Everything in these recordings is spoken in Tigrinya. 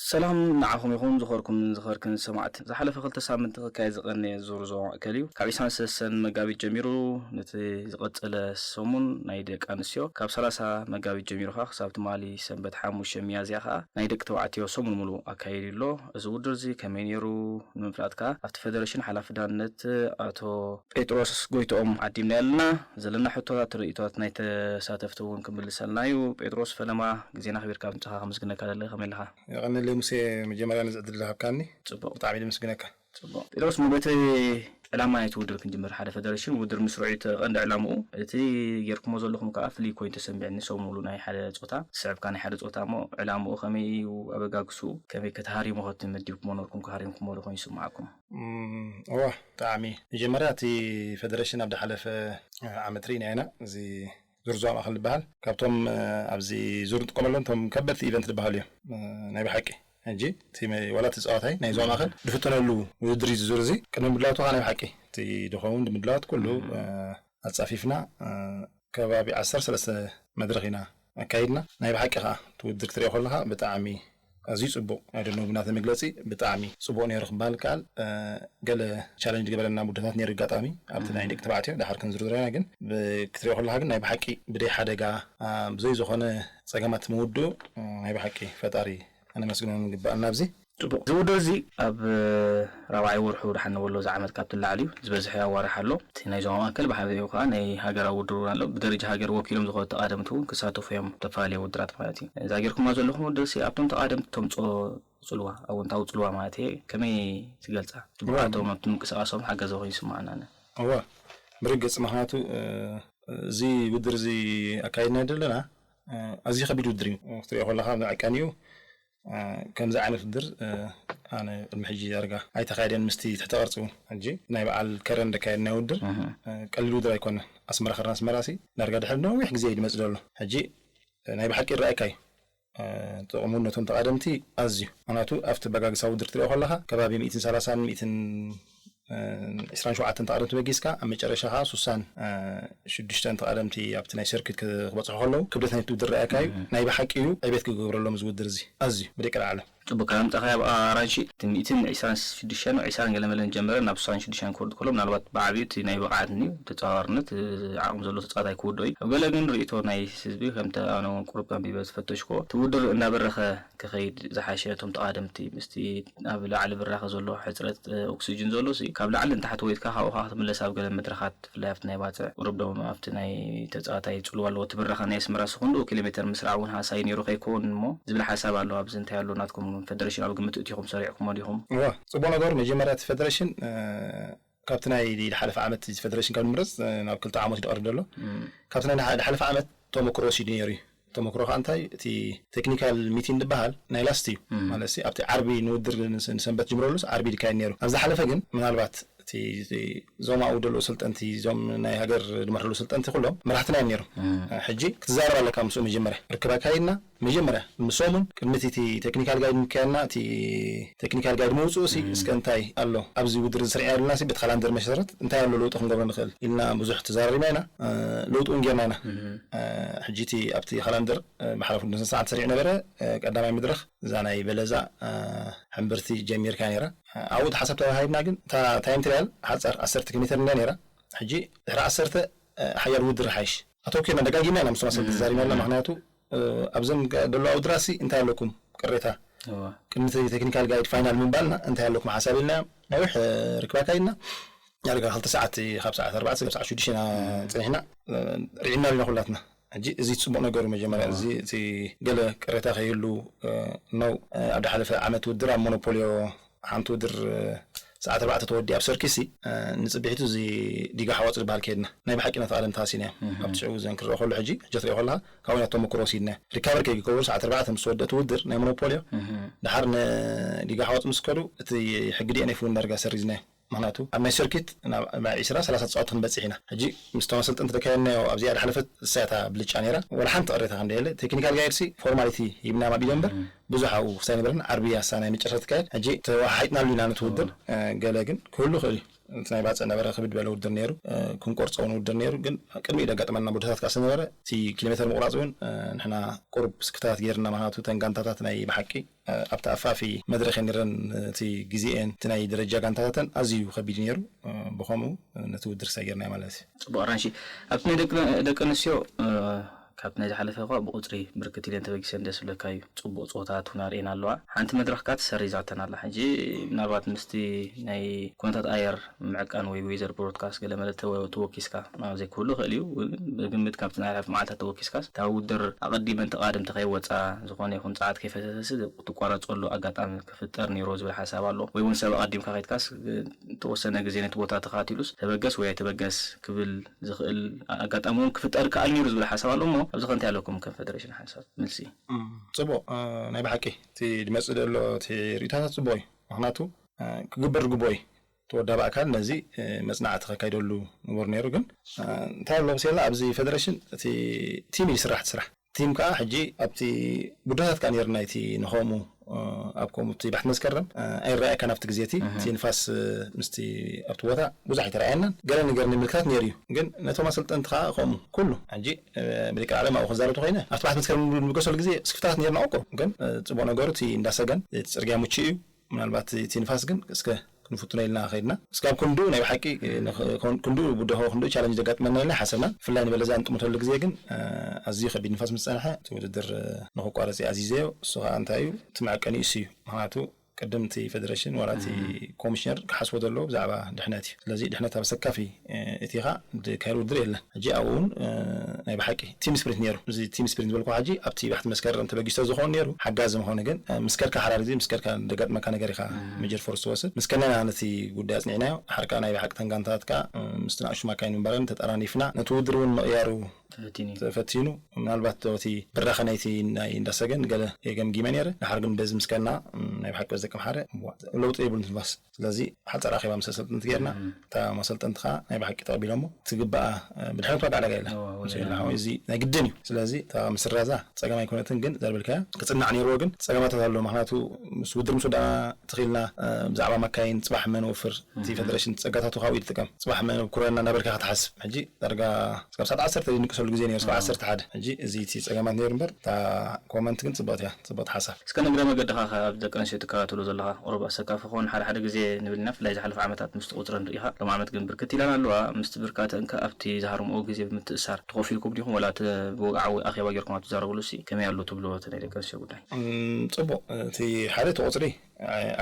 ሰላም ንዓኹም ይኹን ዝኸርኩም ዝኸርክን ሰማዕቲ። ዝሓለፈ ክልተ ሳምንቲ ክካየድ ዝቐነየ ዙር ዞባ ማእከል እዩ። ካብ ዕስራን ሰለስተን መጋቢት ጀሚሩ ነቲ ዝቐጸለ ሰሙን ናይ ደቂ ኣንስትዮ፣ ካብ ሰላሳ መጋቢት ጀሚሩ ከኣ ክሳብ ትማሊ ሰንበት ሓሙሽተ ሚያዝያ ከኣ ናይ ደቂ ተባዕትዮ ሰሙን ሙሉእ ኣካይዱ ኣሎ። እዚ ውድድር እዚ ከመይ ነይሩ ንምፍላጥ ከኣ ኣብቲ ፌደሬሽን ሓላፊ ዳንነት ኣቶ ጴጥሮስ ጎይትኦም ዓዲምና ኣለና። ዘለና ሕቶታት፣ ርእይቶታት ናይ ተሳተፍቲ እውን ክምልሰልና እዩ። ጴጥሮስ ፈለማ፣ ግዜና ኣኽቢርካ ምጻኻ ከመስግነካ ደለ። ከመይ ኣለኻ? የቐንለይ ሙሴ፣ መጀመርያ ነዚ ዕድል ዝሃብካኒ ጽቡቕ። ብጣዕሚ ደመስግነካ። ጽቡቕ። ጴጥሮስ፣ ሞ በቲ ዕላማ ናይቲ ውድድር ክንጅምር። ሓደ ፌደሬሽን ውድድር ምስርዑ እቲ ቀንዲ ዕላምኡ፣ እቲ ጌርኩሞ ዘለኹም ከኣ ፍልይ ኮይኑ ተሰሚዕኒ። ሰሙን ሙሉ ናይ ሓደ ጾታ፣ ዝስዕብካ ናይ ሓደ ጾታ፣ እሞ ዕላምኡ ከመይ እዩ? ኣበጋግስኡ ከመይ? ከተሃሪሞ ከተመዲብኩሞ ነበርኩም፣ ከሃሪምኩሞ ዶ ኮይኑ ይስምዓኩም? እም፣ እወ፣ ብጣዕሚ። መጀመርያ እቲ ፌደሬሽን ኣብ ዝሓለፈ ዓመት ርኢና ኢና። እዚ ዙር ዞባ ማእከል ዝበሃል ካብቶም፣ እ፣ ኣብዚ ዙር ንጥቀመሎም እቶም ከበድቲ ኢቨንት ዝበሃሉ እዮም። እ፣ ናይ ብሓቂ። ሕጂ እቲ መ-፣ ዋላ እቲ ተጻዋታይ ናይ ዞባ ማእከል ዝፍተነሉ ውድድር እዩ እዚ ዙር እዚ። ቅድሚ ምድላዋቱ ከዓ ናይ ብሓቂ እቲ ድኸውን ንምድላዋት ኩሉ፣ እ፣ ኣጻፊፍና፣ እ፣ ከባቢ ዓሰርተ ሰለስተ መድረኽ ኢና ኣካይድና። ናይ ብሓቂ ከዓ እቲ ውድድር ክትሪኦ ከለኻ ብጣዕሚ ኣዝዩ ጽቡቕ። ኣይ ዶንት ኖ፣ ብናተይ መግለጺ ብጣዕሚ ጽቡቕ ነይሩ ክበሃል ይከኣል። እ፣ ገለ ቻለንጅ ዝገበረና ውድድራት ነይሩ ኣጋጣሚ ኣብቲ ናይ ደቂ ተባዕትዮ፣ ድሓር ክንዝርዝሮ ኢና። ግን ብ-፣ ክትሪኦ ከለኻ ግን ናይ ብሓቂ ብደይ ሓደጋ፣ እ፣ ብዘይ ዝኾነ ጸገማት ምውድኡ፣ እ፣ ናይ ብሓቂ ፈጣሪ ከነመስግኖ ንግባእ ናብዚ። ጽቡቕ። እዚ ውድድር እዚ ኣብ ራብዓይ ወርሑ ደሓን ንበሎ እዚ ዓመት ካብ ትለዓል እዩ። ዝበዝሐ ኣዋርሕ ኣሎ። እቲ ናይ ዞባ ማእከል ብሓቢኡ ከኣ ናይ ሃገራዊ ውድድር እውን ኣሎ። ብደረጃ ሃገር ወኪሎም ዝኾኑ ተቓደምቲ እውን ክሳተፉ እዮም፣ ዝተፈላለዩ ውድድራት ማለት እዩ። እዛ ጌርኩማ ዘለኹም ውድድር ሲ ኣብቶም ተቓደምቲ ተምጽኦ ጽልዋ፣ ኣወንታዊ ጽልዋ ማለት እየ፣ ከመይ ትገልጻ? እዋ። ትብዓቶም ኣብቲ ምንቅስቓሶም ሓገዘ ኮይኑ ይስምዓና። እዋ፣ ብርግጽ፣ ምኽንያቱ፣ እ፣ እዚ ውድድር እዚ ኣካይድና ዘለና፣ እ፣ ኣዝዩ ከቢድ ውድድር እዩ። ክትሪኦ ከለኻ መዐቀኒኡ፣ እ፣ ከምዚ ዓይነት ውድድር፣ እ፣ ኣነ ቅድሚ ሕጂ ዳርጋ ኣይተኻየደን፣ ምስቲ ትሕተ ቅርጺ እውን። ሕጂ ናይ በዓል ከረን ዘካየድናዮ ውድድር፣ እህ። እ፣ ቀሊል ውድድር ኣይኮነን። ኣስመራ ከረን ኣስመራ ሲ ዳርጋ ድሕሪ ነዊሕ ግዜ እዩ ዝመጽእ ዘሎ። ሕጂ፣ እ፣ ናይ ብሓቂ ይረኣየካ እዩ። እ፣ ጥቕሙ ነቶም ተቓደምቲ ኣዝዩ። ምኽንያቱ ኣብቲ ኣበጋግሳ ውድድር ክትሪኦ ከለኻ ከባቢ ሚእትን ሰላሳን ሚእትን ዒስራን ሸውዓተን ተቓደምቲ በጊስካ፣ ኣብ መጨረሻ ኸዓ ሱሳን ሽዱሽተን ተቓደምቲ ኣብቲ ናይ ሰርኪት ክበጽሑ ከለዉ፣ ክብደት ናይቲ ውድድር ርኣየካ እዩ። እህ። ናይ ብሓቂ እዩ ዕቤት ክገብረሎም እዚ ውድድር እዚ። ኣዝዩ ብደቂ ዓለም። ጽቡቅ፣ ካብ ኣምጻኻዮ ኣብ ኣራንሺ፣ እቲ ሚእትን ዒስራን ሽዱሽተን፣ ዒስራን ገለ መለን ጀመረ፣ ናብ ሱሳን ሽዱሽተን ክወርድ ከሎ፣ ምናልባት ብዓቢኡ እቲ ናይ ብቕዓት እንድዩ፣ ተጻዋርነት፣ ዓቕሚ ዘለዎ ተጻዋታይ ክውድኦ እዩ። ኣብ ገለ ግን ርኢቶ ናይ ህዝቢ፣ ከምቲ ኣነ እውን ቁሩብ ኣንቢበ ዝፈተሽክዎ፣ እቲ ውድድር እንዳበረኸ ክኸይድ ዝሓሸ፣ እቶም ተቓደምቲ ምስቲ ኣብ ላዕሊ ብራኸ ዘሎ ሕጽረት፣ እ፣ ኦክሲጅን ዘሎ ሲ፣ ካብ ላዕሊ ንታሕቲ ወይትካ ካብኡ ከኣ ክትምለስ ኣብ ገለ መድረኻት፣ ብፍላይ ኣብቲ ናይ ባጽዕ ቁሩብ ደሞ ኣብቲ ናይ ተጻዋታይ ጽልዋ ኣለዎ። እቲ ብራኸ ናይ ኣስመራ ሲ ክንድኡ ኪሎ ሜተር ምስራዕ እውን ሃሳዪ ነይሩ ከይከውን እሞ ዝብል ሓሳብ ኣሎ። ኣብዚ እንታይ ኣሎ ናትኩም ፈደረሽን ኣብ ግምት እቲኹም ሰሪዕኩሞ ዲኹም? እዋ፣ ጽቡቕ ነገሩ መጀመርያ እቲ ፈደረሽን፣ እ፣ ካብቲ ናይ ዝሓለፈ ዓመት እዚ ፈደረሽን ካብ ንምረጽ፣ እ፣ ናብ ክልተ ዓመት እዩ ዝቐርብ ዘሎ። እም። ካብቲ ናይ ዝሓ-፣ ዝሓለፈ ዓመት ተመክሮ ወሲዱ ነይሩ እዩ። ተመክሮ ከኣ እንታይ፣ እቲ ቴክኒካል ሚቲንግ ዝበሃል ናይ ላስት እዩ። እም። ማለት ሲ፣ ኣብቲ ዓርቢ ንውድር ንስ-፣ ንሰንበት ጅምረሉስ ዓርቢ ይካየድ ነይሩ። ኣብ ዝሓለፈ ግን ምናልባት እቲ፣ እቲ እዞም ኣብኡ ዘለዉ ሰልጠንቲ፣ እዞም ናይ ሃገር ዝመርሕሉ ሰልጠንቲ ኩሎም መራሕትና እዮም ነይሮም። እም። ሕጂ ክትዛረብ ኣለካ ምስኡ መጀመርያ። ርክብ ኣካይድና፣ መጀመርያ፣ ንሶም እውን ቅድሚ እቲ ቴክኒካል ጋይድ ምክያድና፣ እቲ ቴክኒካል ጋይድ ምውፅኡ ሲ፣ እም። እስከ እንታይ ኣሎ ኣብዚ ውድድር ዝስርዕና ዘለና ሲ፣ በቲ ካላንደር መሰረት እንታይ ኣሎ ለውጢ ክንገብሮ ንኽእል ኢልና ብዙሕ ተዛራሪብና ኢና። እ፣ ለውጢ እውን ጌርና ኢና። እም። እ፣ ሕጂ እቲ ኣብቲ ካላንደር፣ እ፣ ብሓለፉ ንስነ ስርዓት ሰሪዑ ነበረ። እ፣ ቀዳማይ መድረኽ እዛ ናይ በለዛ፣ እ፣ ሕምብርቲ ጀሚርካ ነይራ። እ፣ ኣብኡ እቲ ሓሳብ ተዋሃሂብና፣ ግን እታ ታይም ትርያል ሓፃር ዓሰርተ ኪሎ ሜተር እንድያ ነይራ። ሕጂ ድሕሪ ዓሰርተ፣ እ፣ ሓያል ውድድር ሓይሽ። ኣተውኪርና ደጋጊምና ኢና ምስቶም ኣሰልጠንቲ እም። ተዛሪብና ኣለና። ምኽንያቱ እ፣ ኣብዘን ገ-፣ ዘለዋ ውድራሲ እንታይ ኣለኩም ቅሬታ? እዋ። ቅድሚ እቲ ቴክኒካል ጋይድ ፋይናል ምባልና እንታይ ኣለኩም ሓሳብ ኢልናዮም። ነዊሕ፣ እ፣ ርክብ ኣካይድና። ዳርጋ ክልተ ሰዓት፣ ካብ ሰዓት ኣርባዕተ ክሳብ ሰዓት ሽዱሽተ ኢና እም። ጸኒሕና። እ፣ ርዒና ኣለና ኩላትና። ሕጂ እዚ ጽቡቕ ነገሩ መጀመርያ እዋ። እዚ፣ እቲ ገለ ቅሬታ ከይህሉ፣ እ፣ ነው። እ፣ ኣብ ዝሓለፈ ዓመት ውድድር ኣብ ሞኖፖልዮ ሓንቲ ውድር፣ እ፣ ሰዓት ኣርባዕተ ተወዲኣ ኣብ ሰርኪሲ፣ እ፣ ንጽቢሒቱ እዚ ዲጋ ሓወጽ ዝበሃል ከይድና። ናይ ብሓቂ ነታ ቀደም ተሃሲና እያ። እህ። ኣብቲ ሽዑ ዘን ክረኦ ከሎ ሕጂ፣ ሕጂ ትሪኦ ከለኻ፣ ካብኡ ኢና ተመክሮ ወሲድና። ሪካቨር ከይገብሩ ሰዓት ኣርባዕተ ምስ ተወደእት ውድር ናይ ሞኖፖልዮ፣ እህ። ድሓር ንዲጋ ሓወጽ ምስ ከዱ፣ እቲ ሕጊ ዲ ኤን ኤፍ እውን ዳርጋ ሰሪዝናዮ። ምኽንያቱ ኣብ ናይ ሰርኪት ናብ፣ ናብ ዒስራ፣ ሰላሳ ተጻወትቲ ክንበጽሕ ኢና። ሕጂ ምስቶም ኣሰልጠንቲ ዘካየድናዮ ኣብዚኣ ዝሓለፈት እሳ እያ እታ ብልጫ ነይራ። ወላ ሓንቲ ቅሬታ ከም ደየለ፣ ቴክኒካል ጋይድ ሲ ፎርማሊቲ ሂብና ማቢሎ እምበር፣ እም። ብዙሕ ኣብኡ ክሳይ ነበረን። ዓርቢ እያ እሳ ናይ መጨረሻ ትካየድ። ሕጂ ተወሓሒጥናሉ ኢና ነቲ ውድድር። እም። እ፣ ገለ ግን ክህሉ ይኽእል እዩ። እቲ ናይ ባጽዕ ነበረ ክብድ በለ ውድድር ነይሩ። ክንቆርጾ እውን ውድድር ነይሩ። ግን ቅድሚኡ ደጋጥመና ቦታታት ከዓ ስለነበረ እቲ ኪሎ ሜትር ምቑራፅ እውን ንሕና ቁሩብ ስክፍታታት ገይርና። ምክንያቱ እተን ጋንታታት ናይ ብሓቂ ኣብቲ ኣፋፊ መድረክ ነረን እቲ ግዜኤን እቲ ናይ ደረጃ ጋንታታተን ኣዝዩ ከቢድ ነይሩ። ብከምኡ ነቲ ውድድር ክሳይ ገይርና ማለት እዩ። ፅቡቅ ኣራንሺ። ኣብቲ ናይ ደቂ ኣንስትዮ ካብቲ ናይ ዝሓለፈ እኳ ብቁፅሪ ብርክት ኢለን ተበጊሰን ደስ ዝብለካ እዩ። ፅቡቅ ፀወታታት እውን ኣርእየን ኣለዋ። ሓንቲ መድረክ ከዓ ተሰሪዛተን ኣላ። ሕጂ ምናልባት ምስቲ ናይ ኩነታት ኣየር ምዕቃን ወይ ዌዘር ብሮድካስት ገለ መለ ተወኪስካ ዘይክህሉ ይኽእል እዩ። ብግምት ካብቲ ናይ ሓለፍ መዓልታት ተወኪስካስ እታ ውድድር ኣቐዲመን ተቓደምቲ ከይወፃ ዝኾነ ይኹን ፀዓት ከይፈሰሰሲ ትቋረፀሉ ኣጋጣሚ ክፍጠር ነይሮ ዝብል ሓሳብ ኣሎ። ወይ እውን ሰብ ኣቐዲምካ ከይድካስ ተወሰነ ግዜ ነቲ ቦታ ተኻቲሉስ ተበገስ ወይ ኣይተበገስ ክብል ዝኽእል ኣጋጣሚ እውን ክፍጠር ከኣል ነይሩ ዝብል ሓሳብ ኣሎ። እሞ ኣብዚ ከንታይ ኣለኩም ከም ፈደሬሽን ሓሳብ? ምልሲ። ፅቡቅ። ናይ ብሓቂ እቲ ድመፅእ ዘሎ እቲ ርእይቶታት ፅቡቅ እዩ። ምክንያቱ ክግበር ዝግብኦ እዩ። ተወዳቢ ኣካል ነዚ መፅናዕቲ ከካይደሉ ንቡር ነይሩ። ግን እንታይ ኣሎ ብሴላ ኣብዚ ፈደሬሽን እቲ ቲም እዩ ዝስራሕ እቲ ስራሕ። ቲም ከዓ ሕጂ ኣብቲ ጉዳታት ከዓ ነይሩ ናይቲ ንኸምኡ ኣብ ከምኡ እቲ ባሕቲ መስከረም ኣይረኣየካን ኣብቲ ግዜ እቲ እቲ ንፋስ ምስቲ ኣብቲ ቦታ ብዙሕ ኣይተረኣየናን። ገለ ነገር ንምልክታት ነይሩ እዩ። ግን ነቶም ኣሰልጠንቲ ከዓ ከምኡ ኩሉ ሕጂ ብደቂ ዓለም ኣብኡ ክዛረብ ተኮይነ ኣብቲ ባሕቲ መስከረም ንብገሰሉ ግዜ ስክፍታት ነይርና። ቁሩ ግን ፅቡቅ ነገሩ እቲ እንዳሰገን እቲ ፅርግያ ምቹ እዩ። ምናልባት እቲ ንፋስ ግን እስከ ክንፍትኖ ኢልና ከይድና እስካብ ክንድኡ ናይ ብሓቂ ክንድኡ ብድሆ ክንድኡ ቻለንጅ ዘጋጥመና ኢልና ሓሰብና። ብፍላይ ንበለዛ ንጥምተሉ ግዜ ግን ኣዝዩ ከቢድ ንፋስ ምስ ፀንሐ እቲ ውድድር ንክቋረፅ ኣዚዘዮ። እሱ ከዓ እንታይ እዩ እቲ መዐቀኒኡ እሱ እዩ። ምክንያቱ ቅድም እቲ ፌደሬሽን ዋላ እቲ ኮሚሽነር ክሓስቦ ዘለዎ ብዛዕባ ድሕነት እዩ። ስለዚ ድሕነት ኣብ ኣሰካፊ እቲ ኻ ዝካየድ ውድድር የለን። ሕጂ ኣብኡ እውን ናይ ብሓቂ ቲም ስፕሪንት ነይሩ። እዚ ቲም ስፕሪንት ዝበልኩ ሕጂ ኣብቲ ባሕቲ መስከረም ተበጊሶ ዝኾን ነይሩ ሓጋዚ ምኾነ ግን ምስ ከድካ ሓራር ግዜ ምስ ከድካ ደጋጥመካ ነገር ኢኻ መጀር ፎርስ ትወስድ። ምስ ከነና ነቲ ጉዳይ ኣጽኒዕናዮ። ሓርካ ናይ ብሓቂ ተንጋንታትካ ምስ ትናእሹ ማካይን ምንባረን ተጠራኒፍና ነቲ ውድድር እውን ምቕያሩ ተፈቲኑ እዩ። ተፈቲኑ። ምናልባት እቲ ብራኸ ናይቲ ናይ እንዳሰገን ገለ የገምጊመ ነይረ። ድሓር ግን በዚ ምስ ከና ናይ ብሓቂ በዚ ደቂ ኣምሓረ ለውጢ የብሉን ትንፋስ። ስለዚ ሓፀር ኣኼባ ምስ ኣሰልጥንቲ ጌርና እታ መሰልጠንቲ ከዓ ናይ ብሓቂ ተቐቢሎሞ ትግባኣ ብድሕነት ዋጋ ዕዳጋ የለን። እዚ ናይ ግድን እዩ። ስለዚ እታ ምስራዛ ፀገም ኣይኮነትን። ግን ዘርብልካያ ክፅናዕ ነይርዎ። ግን ፀገማታት ኣለዎ። ምክንያቱ ምስ ውድድር ምስ ወዳና ተኺልና ብዛዕባ ማካይን ፅባሕ መን ወፍር እቲ ፌደሬሽን ፀጋታቱ ካብኡ ይጥቀም። ፅባሕ መን ኩረና እናበልካ ክትሓስብ ሕጂ ዳርጋ ስካብ ሰዓት ዓሰርተ ዝንቅሰሉ ግዜ ነይሩ። ስካብ ዓሰርተ ሓደ ሕጂ እዚ እቲ ፀገማት ነይሩ እምበር እታ ኮመንት ግን ፅብቕቲ እያ። ፅብቕቲ ሓሳብ። እስከ ንእግረ መገድኻ ከ ኣብ ደቂ ኣንስትዮ ትከታተሎ ዘለኻ ቁሩብ ኣሰካፊ ክኾን ሓደ ሓደ ግዜ ንብል ኢና። ብፍላይ ዝሓለፈ ዓመታት ምስቲ ቁፅረን ርኢኻ ሎም ዓመት ግን ብርክት ኢለን ኣለዋ። ምስቲ ብርካተን ከ ኣብቲ ዝሃርምኦ ግዜ ብምትእሳር ተኾፊልኩም ዲኹም ወላ እቲ ብወግዓዊ ኣኼባ ጌርኩም ኣብ ትዛረብሉ ሲ ከመይ ኣሎ ትብልዎ እቲ ናይ ደቂ ኣንስትዮ ጉዳይ? እም፣ ፅቡቕ። እቲ ሓደ እቲ ቁፅሪ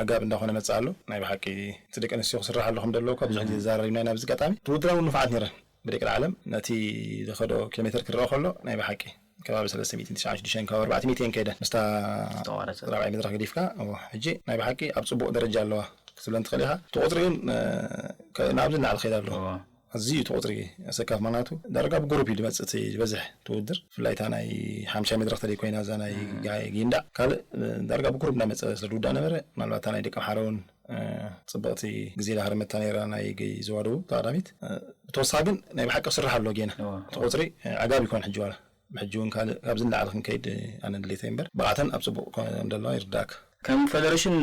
ኣጋብ እንዳኾነ መፅእ ኣሎ። ናይ ብሓቂ እቲ ደቂ ኣንስትዮ ክስራሕ ኣሎ ከም ዘለዎ ካብ ብዙሕ ግዜ ዝዛረብ ኢና ኢና ኣብዚ ኣጋጣሚ እቲ ውድድር እውን ንፉዓት ነይረን። ብደቂ ዓለም ነቲ ዝኸዶ ኪሎ ሜትር ክረአ ከሎ ናይ ብሓቂ ከባቢ ሰለስተ ሚእትን ትሽዓን ሽዱሽተን ካብ ኣርባዕተ ሚእትን ከይደን ምስታ ዝተቋረጸ። ራብዓይ መድረኽ ገዲፍካ እዎ፣ ሕጂ ናይ ብሓቂ ኣብ ጽቡቕ ደረጃ ኣለዋ ክትብለን ትኽእል ኢኻ። እቲ ቁጽሪ ግን ንኣብዚ ንላዕሊ ከይድ ኣለዎ። እዎ። ኣዝዩ እቲ ቁጽሪ ኣሰካፍ ማናቱ ዳርጋ ብጉሩፕ እዩ ዝመጽእ እቲ ዝበዝሕ ትውድር። ብፍላይ እታ ናይ ሓምሻይ መድረኽ ተለይ ኮይና እዛ ናይ ጋይ ጊንዳዕ ካልእ ዳርጋ ብጉሩፕ እንዳመጸ ስለ ዝውዳእ ነበረ። ምናልባት እታ ናይ ደቂ ኣምሓራ እውን ጽብቕቲ ግዜ ዳህረመታ ነይራ ናይ ገይ ዘዋደቡ ተቐዳሚት። ብተወሳኺ ግን ናይ ብሓቂ ክስራሕ ኣሎ ጌና። እዎ። እቲ ቁጽሪ ዓጋብ ይኮን ሕጂ ዋላ ብሕጂ እውን ካልእ ካብዚ ንላዕሊ ክንከይድ ኣነ ድሌተይ እምበር ብቕዓተን ኣብ ጽቡቕ ከም ዘለዋ ይርዳእካ። ከም ፈደረሽን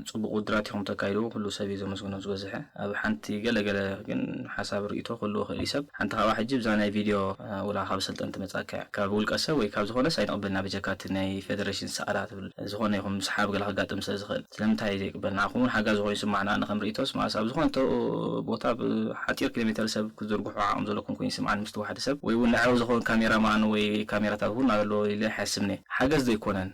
ጽቡቕ ውድራት ኢኹም ተካይድዎ። ኩሉ ሰብ እዩ ዘመስግኖ ዝበዝሐ። ኣብ ሓንቲ ገለ ገለ ግን ሓሳብ ርእይቶ ክህልዎ ይኽእል እዩ ሰብ። ሓንቲ ካብኣ ሕጂ ብዛ ናይ ቪድዮ ወላ ካብ ሰልጠንቲ መጻካ እያ ካብ ውልቀ ሰብ ወይ ካብ ዝኾነስ ኣይንቕበልና ብጀካ እቲ ናይ ፈደረሽን ሰኣላ ትብል ዝኾነ ይኹን ምስሓብ ገለ ከጋጥም ስለ ዝኽእል ስለምንታይ ዘይቅበል ንዓኹም እውን ሓጋዚ ኮይኑ ይስማዕ ንኣና ከም ርእይቶስ ማለት ኣብ ዝኾነ ቦታ ብሓጺር ኪሎ ሜትር ሰብ ክትዝርግሑ ዓቕሚ ዘለኩም ኮይኑ ይስምዓኒ ምስቲ ዋሕዲ ሰብ ወይ እውን ንዕኡ ዝኾን ካሜራ ማን ወይ ካሜራታት እውን ኣሎ ኢለ ይሓስብኒ ሓገዝ ዘይኮነን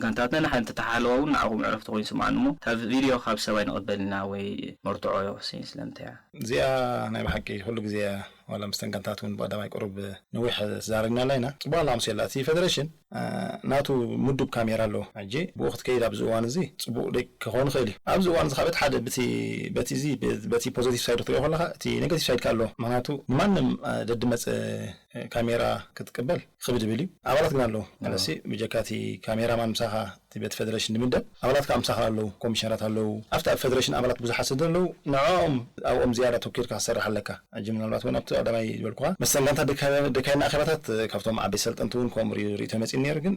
ጋንታትና ንሓደ እንተተሓለዋ እውን ንዓኹም ዕረፍቲ ኮይኑ ይስምዓኒ እሞ ካብ ቪድዮ ካብ ሰብ ኣይንቕበል ኢና ወይ መርትዖ ሲ ስለምንታይ እያ እዚኣ ናይ ብሓቂ ኩሉ ግዜ ዋላ ምስ ተንጋንታት እውን ብቀዳማይ ቁሩብ ነዊሕ ተዛሪብናላ ኢና። ጽቡቅ ኣላ ምስ የላ እቲ ፌደሬሽን ናቱ ምዱብ ካሜራ ኣለዎ። ሕጂ ብኡ ክትከይድ ኣብዚ እዋን እዚ ጽቡቅ ደይ ክኾን ይኽእል እዩ። ኣብዚ እዋን እዚ ካብ እቲ ሓደ በቲ በቲ እዚ በቲ ፖዚቲቭ ሳይድ ክትሪኦ ከለካ እቲ ኔጋቲቭ ሳይድ ከ ኣለዎ። ምክንያቱ ንማንም ደድመጽ ካሜራ ክትቅበል ክብድ ይብል እዩ። ኣባላት ግን ኣለዉ። ኣለሲ ብጀካ እቲ ካሜራማን ምሳኻ እቲ ቤት ፌደሬሽን ንምደብ ኣባላት ከዓ ምሳኻ ኣለዉ፣ ኮሚሽነራት ኣለዉ። ኣብቲ ኣብ ፌደሬሽን ኣባላት ብዙሓት ስለ ዘለዉ ንዕኦም ኣብኦም ዝያዳ ተኪርካ ክትሰርሕ ኣለካ። ሕጂ ምናልባት እውን ኣብቲ ቀዳማይ ዝበልኩኻ መስተንጋንታ ደካይና ኣኼባታት ካብቶም ዓበይቲ ሰልጠንቲ እውን ከምኡ ርእዩ ርእይቶ መፂኡ ነይሩ። ግን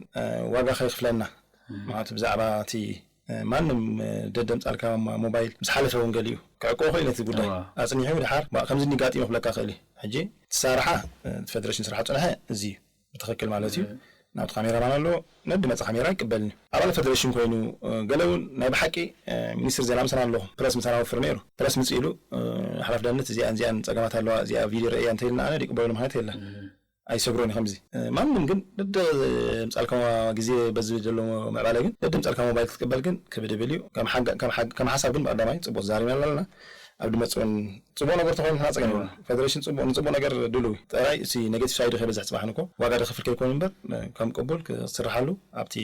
ዋጋ ከይክፍለና ማለት ብዛዕባ እቲ ማንም ደደምጻልካ ሞባይል ምስ ሓለፈ እውን ገሊኡ ክዕቆ ይኽእል እቲ ጉዳይ ኣጽኒሑ ድሓር ከምዚ እንዲጋጢሙ ክብለካ ክእል እዩ። ሕጂ ትሳርሓ እቲ ፌደሬሽን ስራሕ ጽንሐ እዚ እዩ ብትኽክል ማለት እዩ። ናብቲ ካሜራማን ኣሎ ነዲ መጽ ካሜራ ይቅበልኒ ኣባል ፌደሬሽን ኮይኑ ገለ እውን ናይ ብሓቂ ሚኒስትር ዜና ምሳና ኣለኹ ፕረስ ምሳና ወፍር ነይሩ ፕረስ ምጽእ ኢሉ ሓላፍ ደነት እዚኣን እዚኣን ጸገማት ኣለዋ እዚኣ ቪድዮ ርእያ እንተኢልና ኣነ ይቅበሉ ማለት የለን። ኣይሰግሮን ከምዚ ማንም ግን ደደ ምጻልካ ግዜ በዚ ዘሎ ምዕባለ ግን ደደ ምጻልካ ሞባይል ክትቅበል ግን ክብድብል እዩ። ከም ሓሳብ ግን ብቀዳማይ ጽቡቅ ዛሪብና ኣለና። ኣብ ድመጽ እውን ጽቡቅ ነገር ተኮይኑ ንሕና ጸገም የብሉን። ፌደሬሽን ጽቡቅ ንጽቡቅ ነገር ድሉው እዩ። ጥራይ እቲ ኔጌቲቭ ሳይዱ ከይበዝሕ ጽባሕ ንኮ ዋጋ ደክፍል ከይኮኑ እምበር ከም ቅቡል ክስርሓሉ ኣብቲ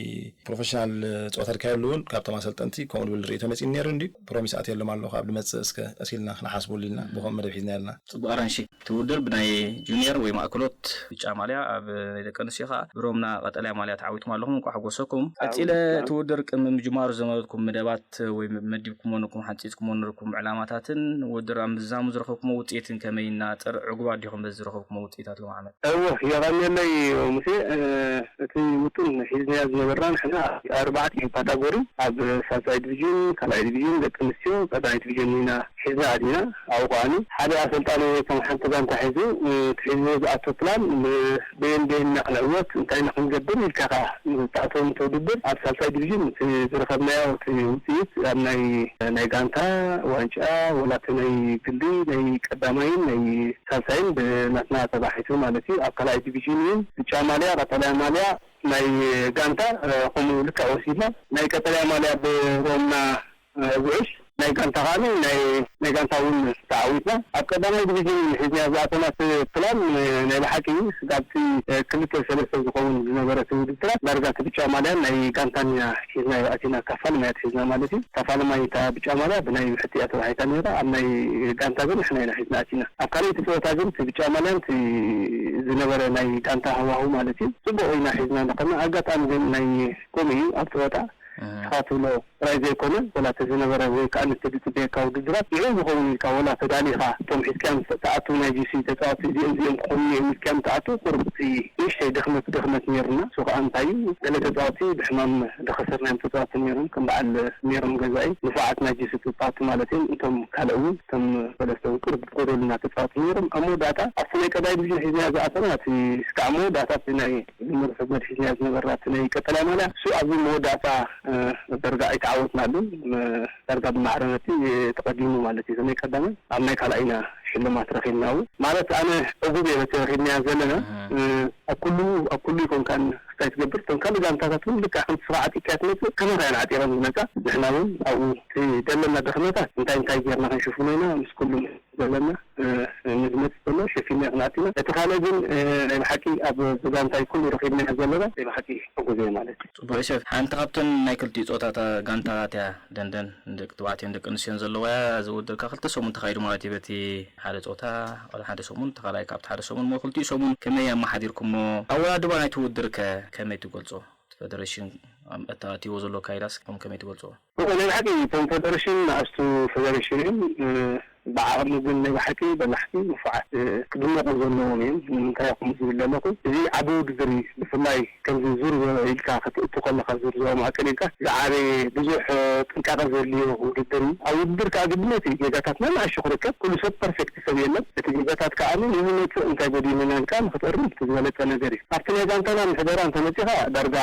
ፕሮፌሽናል ጸወታ ድካየሉ እውን ካብቶም ኣሰልጠንቲ ከምኡ ድብል ርእቶ መጺእ ነይሩ እንዲ ፕሮሚስ ኣትየሎም ኣለኹ ኣብ ድመጽእ እስከ ቀሲልና ክነሓስበሉ ኢልና ብኸም መደብ ሒዝና ያልና። ጽቡቅ ኣራንሺ። እቲ ውድድር ብናይ ጁኒየር ወይ ማእከሎት ብጫ ማልያ ኣብ ናይ ደቂ ኣንስትዮ ከኣ ብሮምና ቀጠልያ ማልያ ተዓዊትኩም ኣለኹም። እንቋዕ ሓጎሰኩም። ቀጺለ እቲ ውድድር ቅድሚ ምጅማሩ ዝነበርኩም መደባት ወይ መዲብኩሞ ነርኩም ሓንጺጽኩሞ ነርኩም ዕላማታትን ውድድር ኣብ ምዝዛሙ ዝረኸብኩሞ ውጽኢትን ከመይ ይናጸር? ዕጉባት ዲኹም በዚ ዝረኸብኩሞ ውጽኢታት ሎም ዓመት? እወ የቐንየለይ ሙሴ። እቲ ውጥን ሒዝናዮ ዝነበርና ንሕና ኣርባዕተ እዩ ካታጎሪ ኣብ ሳልሳይ ዲቪዥን፣ ካልኣይ ዲቪዥን፣ ደቂ ኣንስትዮ፣ ቀዳማይ ዲቪዥን ኢና ሒዝና ኣቲና። ኣብኡ ከዓኒ ሓደ ኣሰልጣኒ ከም ሓንቲ ጋንታ ሒዙ እቲ ሒዝዎ ዝኣቱ ፕላን ብኤን ብኤን ኢና ክንዕወት እንታይ ኢና ክንገብር ኢልካ ኢኻ ትኣትዎም እቲ ውድድር። ኣብ ሳልሳይ ዲቪዥን እቲ ዝረኸብናዮ እቲ ውፅኢት ኣብ ናይ ናይ ጋንታ ዋንጫ ወላ እቲ ናይ ግሊ ናይ ቀዳማይን ናይ ሳልሳይን ብናትና ተባሒቱ ማለት እዩ። ኣብ ካልኣይ ዲቪዥን እውን ብጫ ማልያ፣ ቀጠልያ ማልያ ናይ ጋንታ ከምኡ ልክዕ ወሲድና ናይ ቀጠልያ ማልያ ብሮምና ጉዕሽ ናይ ጋንታ ከዓኒ ናይ ናይ ጋንታ እውን ተዓዊትና ኣብ ቀዳማይ ዲቪዥን ሒዝና ዝኣተናት ፕላን ናይ ብሓቂ ስጋብቲ ክልተ ሰለስተ ዝኸውን ዝነበረት ውድድራት ዳርጋ እቲ ብጫ ማልያን ናይ ጋንታን ኢና ሒዝናዮ ኣቲና ካፋል ማይ ኣትሒዝና ማለት እዩ። ካፋል ማይ እታ ብጫ ማልያ ብናይ ብሕቲ እያ ተባሂታ ነይራ ኣብ ናይ ጋንታ ግን ንሕና ኢና ሒዝና ኣቲና ኣብ ካልኣይቲ ፀወታ ግን እቲ ብጫ ማልያን እቲ ዝነበረ ናይ ጋንታ ሃዋሁ ማለት እዩ ጽቡቅ ኢና ሒዝና ንኸና ኣጋጣሚ ግን ናይ ከምኡ እዩ ኣብ ፀወታ ንስኻ ትብሎ ጥራይ ዘይኮነ ወላ እቲ ዝነበረ ወይ ከዓ ንትድፅበየካ ውድድራት ንዕኡ ዝኸውን ኢልካ ወላ ተዳሊኻ እቶም ሒዝካዮም ተኣቱ ናይ ጂሲ ተፃወቲ እዚኦም እዚኦም ክኾኑ እዮም ኢልካዮም ተኣቱ ቁርብቲ ንእሽተይ ድኽመት ድኽመት ነይሩና እሱ ከዓ እንታይ እዩ ገለ ተፃወቲ ብሕማም ዝኸሰርናዮም ተፃወቲ ነይሮም ከም በዓል ነይሮም ገዛኢ ንፉዓት ናይ ጂሲ ተፃወቲ ማለት እዮም እቶም ካልእ እውን እቶም ሰለስተ እውን ቁርብ ዝጎደሉና ተፃወቲ ነይሮም ኣብ መወዳእታ ኣብቲ ናይ ቀዳይ ዲቪዥን ሒዝና ዝኣተና እቲ ስካዕ መወዳእታ እቲ ናይ ምርሑ መድሒዝና ዝነበርና እቲ ናይ ቀጠልያ ማልያ እሱ ኣብዚ መወዳእታ ደርጋ ኣይተዓወትናሉን። ደርጋ ብማዕረ ነቲ ተቐዲሙ ማለት እዩ። ናይ ቀዳማይ ኣብ ናይ ካልኣይና ሽልማት ረኺብና እውን ማለት ኣነ ዕጉብ እየ በቲ ረኺብናያ ዘለና ኣብ ኩሉ ኣብ ኩሉ ይኮንካን ክስታይ ትገብር እቶም ካልእ ጋንታታት እውን ልክዕ ከምቲ ስርዓት ኢካያ ትመፅእ ከመይ ከያን ዓጢሮም ዝመፃ ንሕና እውን ኣብኡ እቲ ዘለና ድኽመታት እንታይ እንታይ ጌርና ክንሽፍኖ ኢና ምስ ኩሉ ዘለና ንዝመጽእ ዘሎ ሸፊና ክንኣት ኢና። እቲ ካልእ ግን ናይ ብሓቂ ኣብ ብጋንታይ ኩሉ ረኺብናዮ ዘለና ናይ ብሓቂ ሕጉዝ እየ ማለት እዩ። ጽቡቕ ዮሴፍ፣ ሓንቲ ካብተን ናይ ክልቲኡ ጾታታ ጋንታታት እያ። ደንደን ንደቂ ተባዕትዮን ደቂ ኣንስትዮን ዘለዋ እያ። እዚ ውድድር ካብ ክልተ ሰሙን ተኻይዱ ማለት እዩ። በቲ ሓደ ጾታ ወላ ሓደ ሰሙን፣ እቲ ካልኣይ ካብቲ ሓደ ሰሙን እሞ ክልቲኡ ሰሙን ከመይ ኣመሓዲርኩሞ? ኣወዳድባ ናይቲ ውድድር ከ ከመይ ትገልጾ? እቲ ፈደረሽን ኣተኣትይዎ ዘሎ ኣካይዳስ ከም ከመይ ትገልጽዎ? እወ ናይ ብሓቂ እቶም ፈደረሽን ንኣሽቱ ፈደረሽን እዮም። ብዓቕሚ ግን ናይ ብሓቂ በላሕቲ ንፉዓት ክድነቑ ዘለዎም እዮም። ንምንታይ ከምኡ ዝብል ዘለኹ እዚ ዓቢ ውድድር እዩ። ብፍላይ ከምዚ ዙር ኢልካ ክትእቱ ከለኻ ዙር ዞባ ማእከል ኢልካ ዝዓበየ ብዙሕ ጥንቃቐ ዘድልዮ ውድድር እዩ። ኣብ ውድድር ከዓ ግድነት እዩ ጌጋታት ናይ ንኣሽቱ ክርከብ ኩሉ ሰብ ፐርፌክት ሰብ የለን። እቲ ጌጋታት ከዓ ንዝመፅእ እንታይ ጎዲሉና ኢልካ ንክትእርም እቲ ዝበለፀ ነገር እዩ። ኣብቲ ናይ ጋንታና ምሕደራ እንተመፂኻ ዳርጋ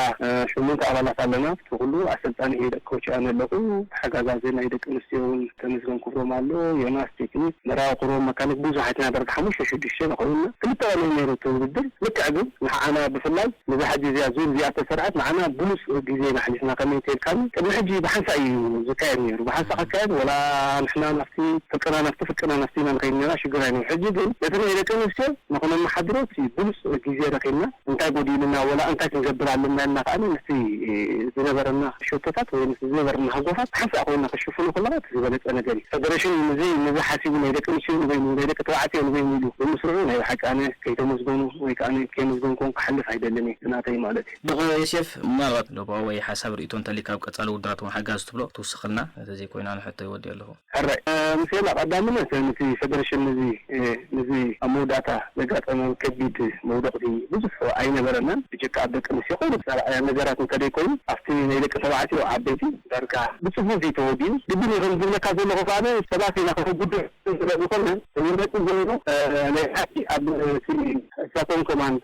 ሸሞንተ ኣባላት ኣለና። እቲ ኩሉ ኣሰልጣኒ ሄደ ኮች ኣነ ኣለኹ። ተሓጋጋዚ ናይ ደቂ ኣንስትዮ እውን ተመስገን ክብሮም ኣሎ። ዮናስ ቴክኒክ፣ መራዊ ክብሮም መካኒክ ብዙሓት ኢና ዳርጋ ሓሙሽተ ሽዱሽተ ንኸውንና ክልተ ቀን እዩ ነይሩ እቲ ውድድር። ልክዕ ግን ንዓና ብፍላይ ነዛ ሕጂ እዚኣ ዙር እዚኣ ተሰርዐት ንዓና ብሉፅ ግዜ ኢና ሓሊፍና ከመይ እንተልካኒ ቅድሚ ሕጂ ብሓንሳእ እዩ ዝካየድ ነይሩ። ብሓንሳእ ክካየድ ወላ ንሕና ናብቲ ፍቅና ናብቲ ፍቅና ናብቲ ኢና ንኸይድ ነና ሽግር ኣይነበረ። ሕጂ ግን ነቲ ናይ ደቂ ኣንስትዮ ንኽነመሓድሮ እቲ ብሉፅ ግዜ ረኺብና እንታይ ጎዲሉና ወላ እንታይ ክንገብር ኣለና ኢልና ከዓ ነቲ ዝነበረና ሸቶታት ወይ ነቲ ዝነበረና ሃጎፋት ሓንሳእ ኮይና ክሽፍኖ ከለና እቲ ዝበለፀ ነገር እዩ። ፈደረሽን ነዚ ነዚ ሓሲቡ ናይ ደቂ ኣንስትዮ ንበይኑ ናይ ደቂ ተባዕትዮ ንበይኑ ኢሉ ብምስርዑ ናይ ብሓቂ ኣነ ከይተመስገኑ ወይ ከዓ ኣነ ከየመስገንኩም ክሓልፍ ኣይደልን እየ ናተይ ማለት እዩ። ብቕ ዮሴፍ፣ ምናልባት ሎባዊ ወይ ሓሳብ ርእቶ እንተሊካ ኣብ ቀጻሊ ውድራት እውን ሓጋዝ ትብሎ ትውስኽልና፣ እንተዘይኮይኑ ኣነ ሕቶ ይወዲ ኣለኹ። ሕራይ ምሴላ ቀዳምነት ነቲ ፈደረሽን ነዚ ነዚ ኣብ መወዳእታ ዘጋጠመ ከቢድ መውደቕቲ ብዙሕ ኣይነበረናን። ብጀካ ኣብ ደቂ ኣንስትዮ ኮይኑ ራእያ ነገራት እንተደይ ኮይኑ ኣብቲ ናይ ደቂ ተባዕትዮ ዓበይቲ ዳርጋ ብፅፉፍ እዩ ተወዲኡ። ግድን እዩ ከም ዝብለካ ዘለኹ ከኣ ሰባት ኢና ከነጉድዕ ስለዝኾነ ዝመፅእ ዘሎ ናይ ሓቂ ኣብ እሳቶም ከማን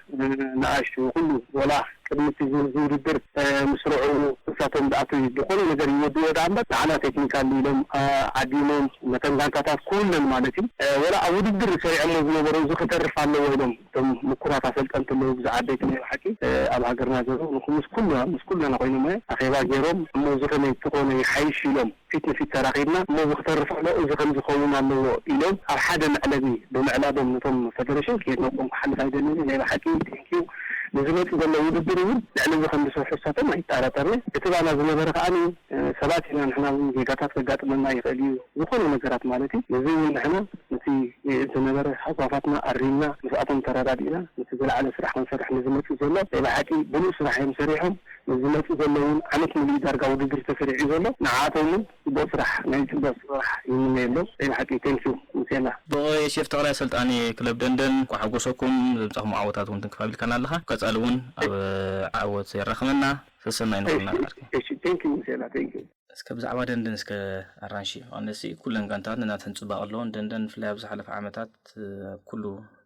ንኣሽቱ ኩሉ ወላ ቅድሚ እቲ ዝውድድር ምስርዑ እሳቶም ዝኣተዩ ዝኾነ ነገር ይወድዎ ደኣ እምበር ንዓና ቴክኒካል ኢሎም ዓዲሞም ነተን ጋንታታት ኩለን ማለት እዩ ወላ ኣብ ውድድር ሰሪዖሞ ዝነበሩ እዚ ክተርፍ ኣለዎ ኢሎም እቶም ምኩራት ኣሰልጠንቲ ኣለዉ ብዙ ዓበይቲ ናይ ብሓቂ ኣብ ሃገርና ዘለዉ ንኩምስ ኩሉ ምስ ኩለና ኮይኖም ኣኼባ ገይሮም እሞ እዚ ከመይ ትኾነ ይሓይሽ ኢሎም ፊት ንፊት ተራኺብና እሞ እዚ ክተርፍ ኣሎ እዚ ከም ዝኸውን ኣለዎ ኢሎም ኣብ ሓደ መዕለቢ ብምዕላቦም ነቶም ፈደረሽን ከየድነቆም ክሓልፍ ኣይደልን ናይ ብሓቂ ቴንኪዩ ንዝመፅእ ዘሎ ውድድር እውን ልዕሊ እዚ ከም ዝሰርሑ እሳቶም ኣይጠራጠርነ እቲ ባና ዝነበረ ከዓ ሰባት ኢና ንሕና እውን ጌጋታት ከጋጥመና ይኽእል እዩ ዝኾነ ነገራት ማለት እዩ ነዚ እውን ንሕና ነቲ ዝነበረ ሃጓፋትና ኣሪምና ምስኣቶም ተረዳዲእና ነቲ ዝለዓለ ስራሕ ክንሰርሕ ንዝመፅእ ዘሎ ናይ ብሓቂ ብሉእ ስራሕ እዮም ሰሪሖም ንዝመፅእ ዘሎ እውን ዓመት ሙሉእ ዳርጋ ውድድር ተሰሪዑ ዘሎ ንዓኣቶም እውን ፅቡቅ ስራሕ ናይ ፅቡቅ ስራሕ ይምነየሎም ናይ ብሓቂ ቴንኪዩ ምሴና ብቆ የሴፍ ተኽላይ ኣሰልጣኒ ክለብ ደንደን እንኳ ሓጎሰኩም ዘምጻኹም ዓወታት እውን ትንክፍ ኣቢልካና ኣለኻ ቀጻሊ እውን ኣብ ዓወት የራኽመና ሰሰናይ ንኹልና ቴንኪዩ ምሴና ቴንኪዩ እስከ ብዛዕባ ደንደን እስከ ኣራንሺ ኣነሲ ኩለን ጋንታት ንናተን ጽባቐ ኣለዎን ደንደን ብፍላይ ኣብ ዝሓለፈ ዓመታት ኣብ ኩሉ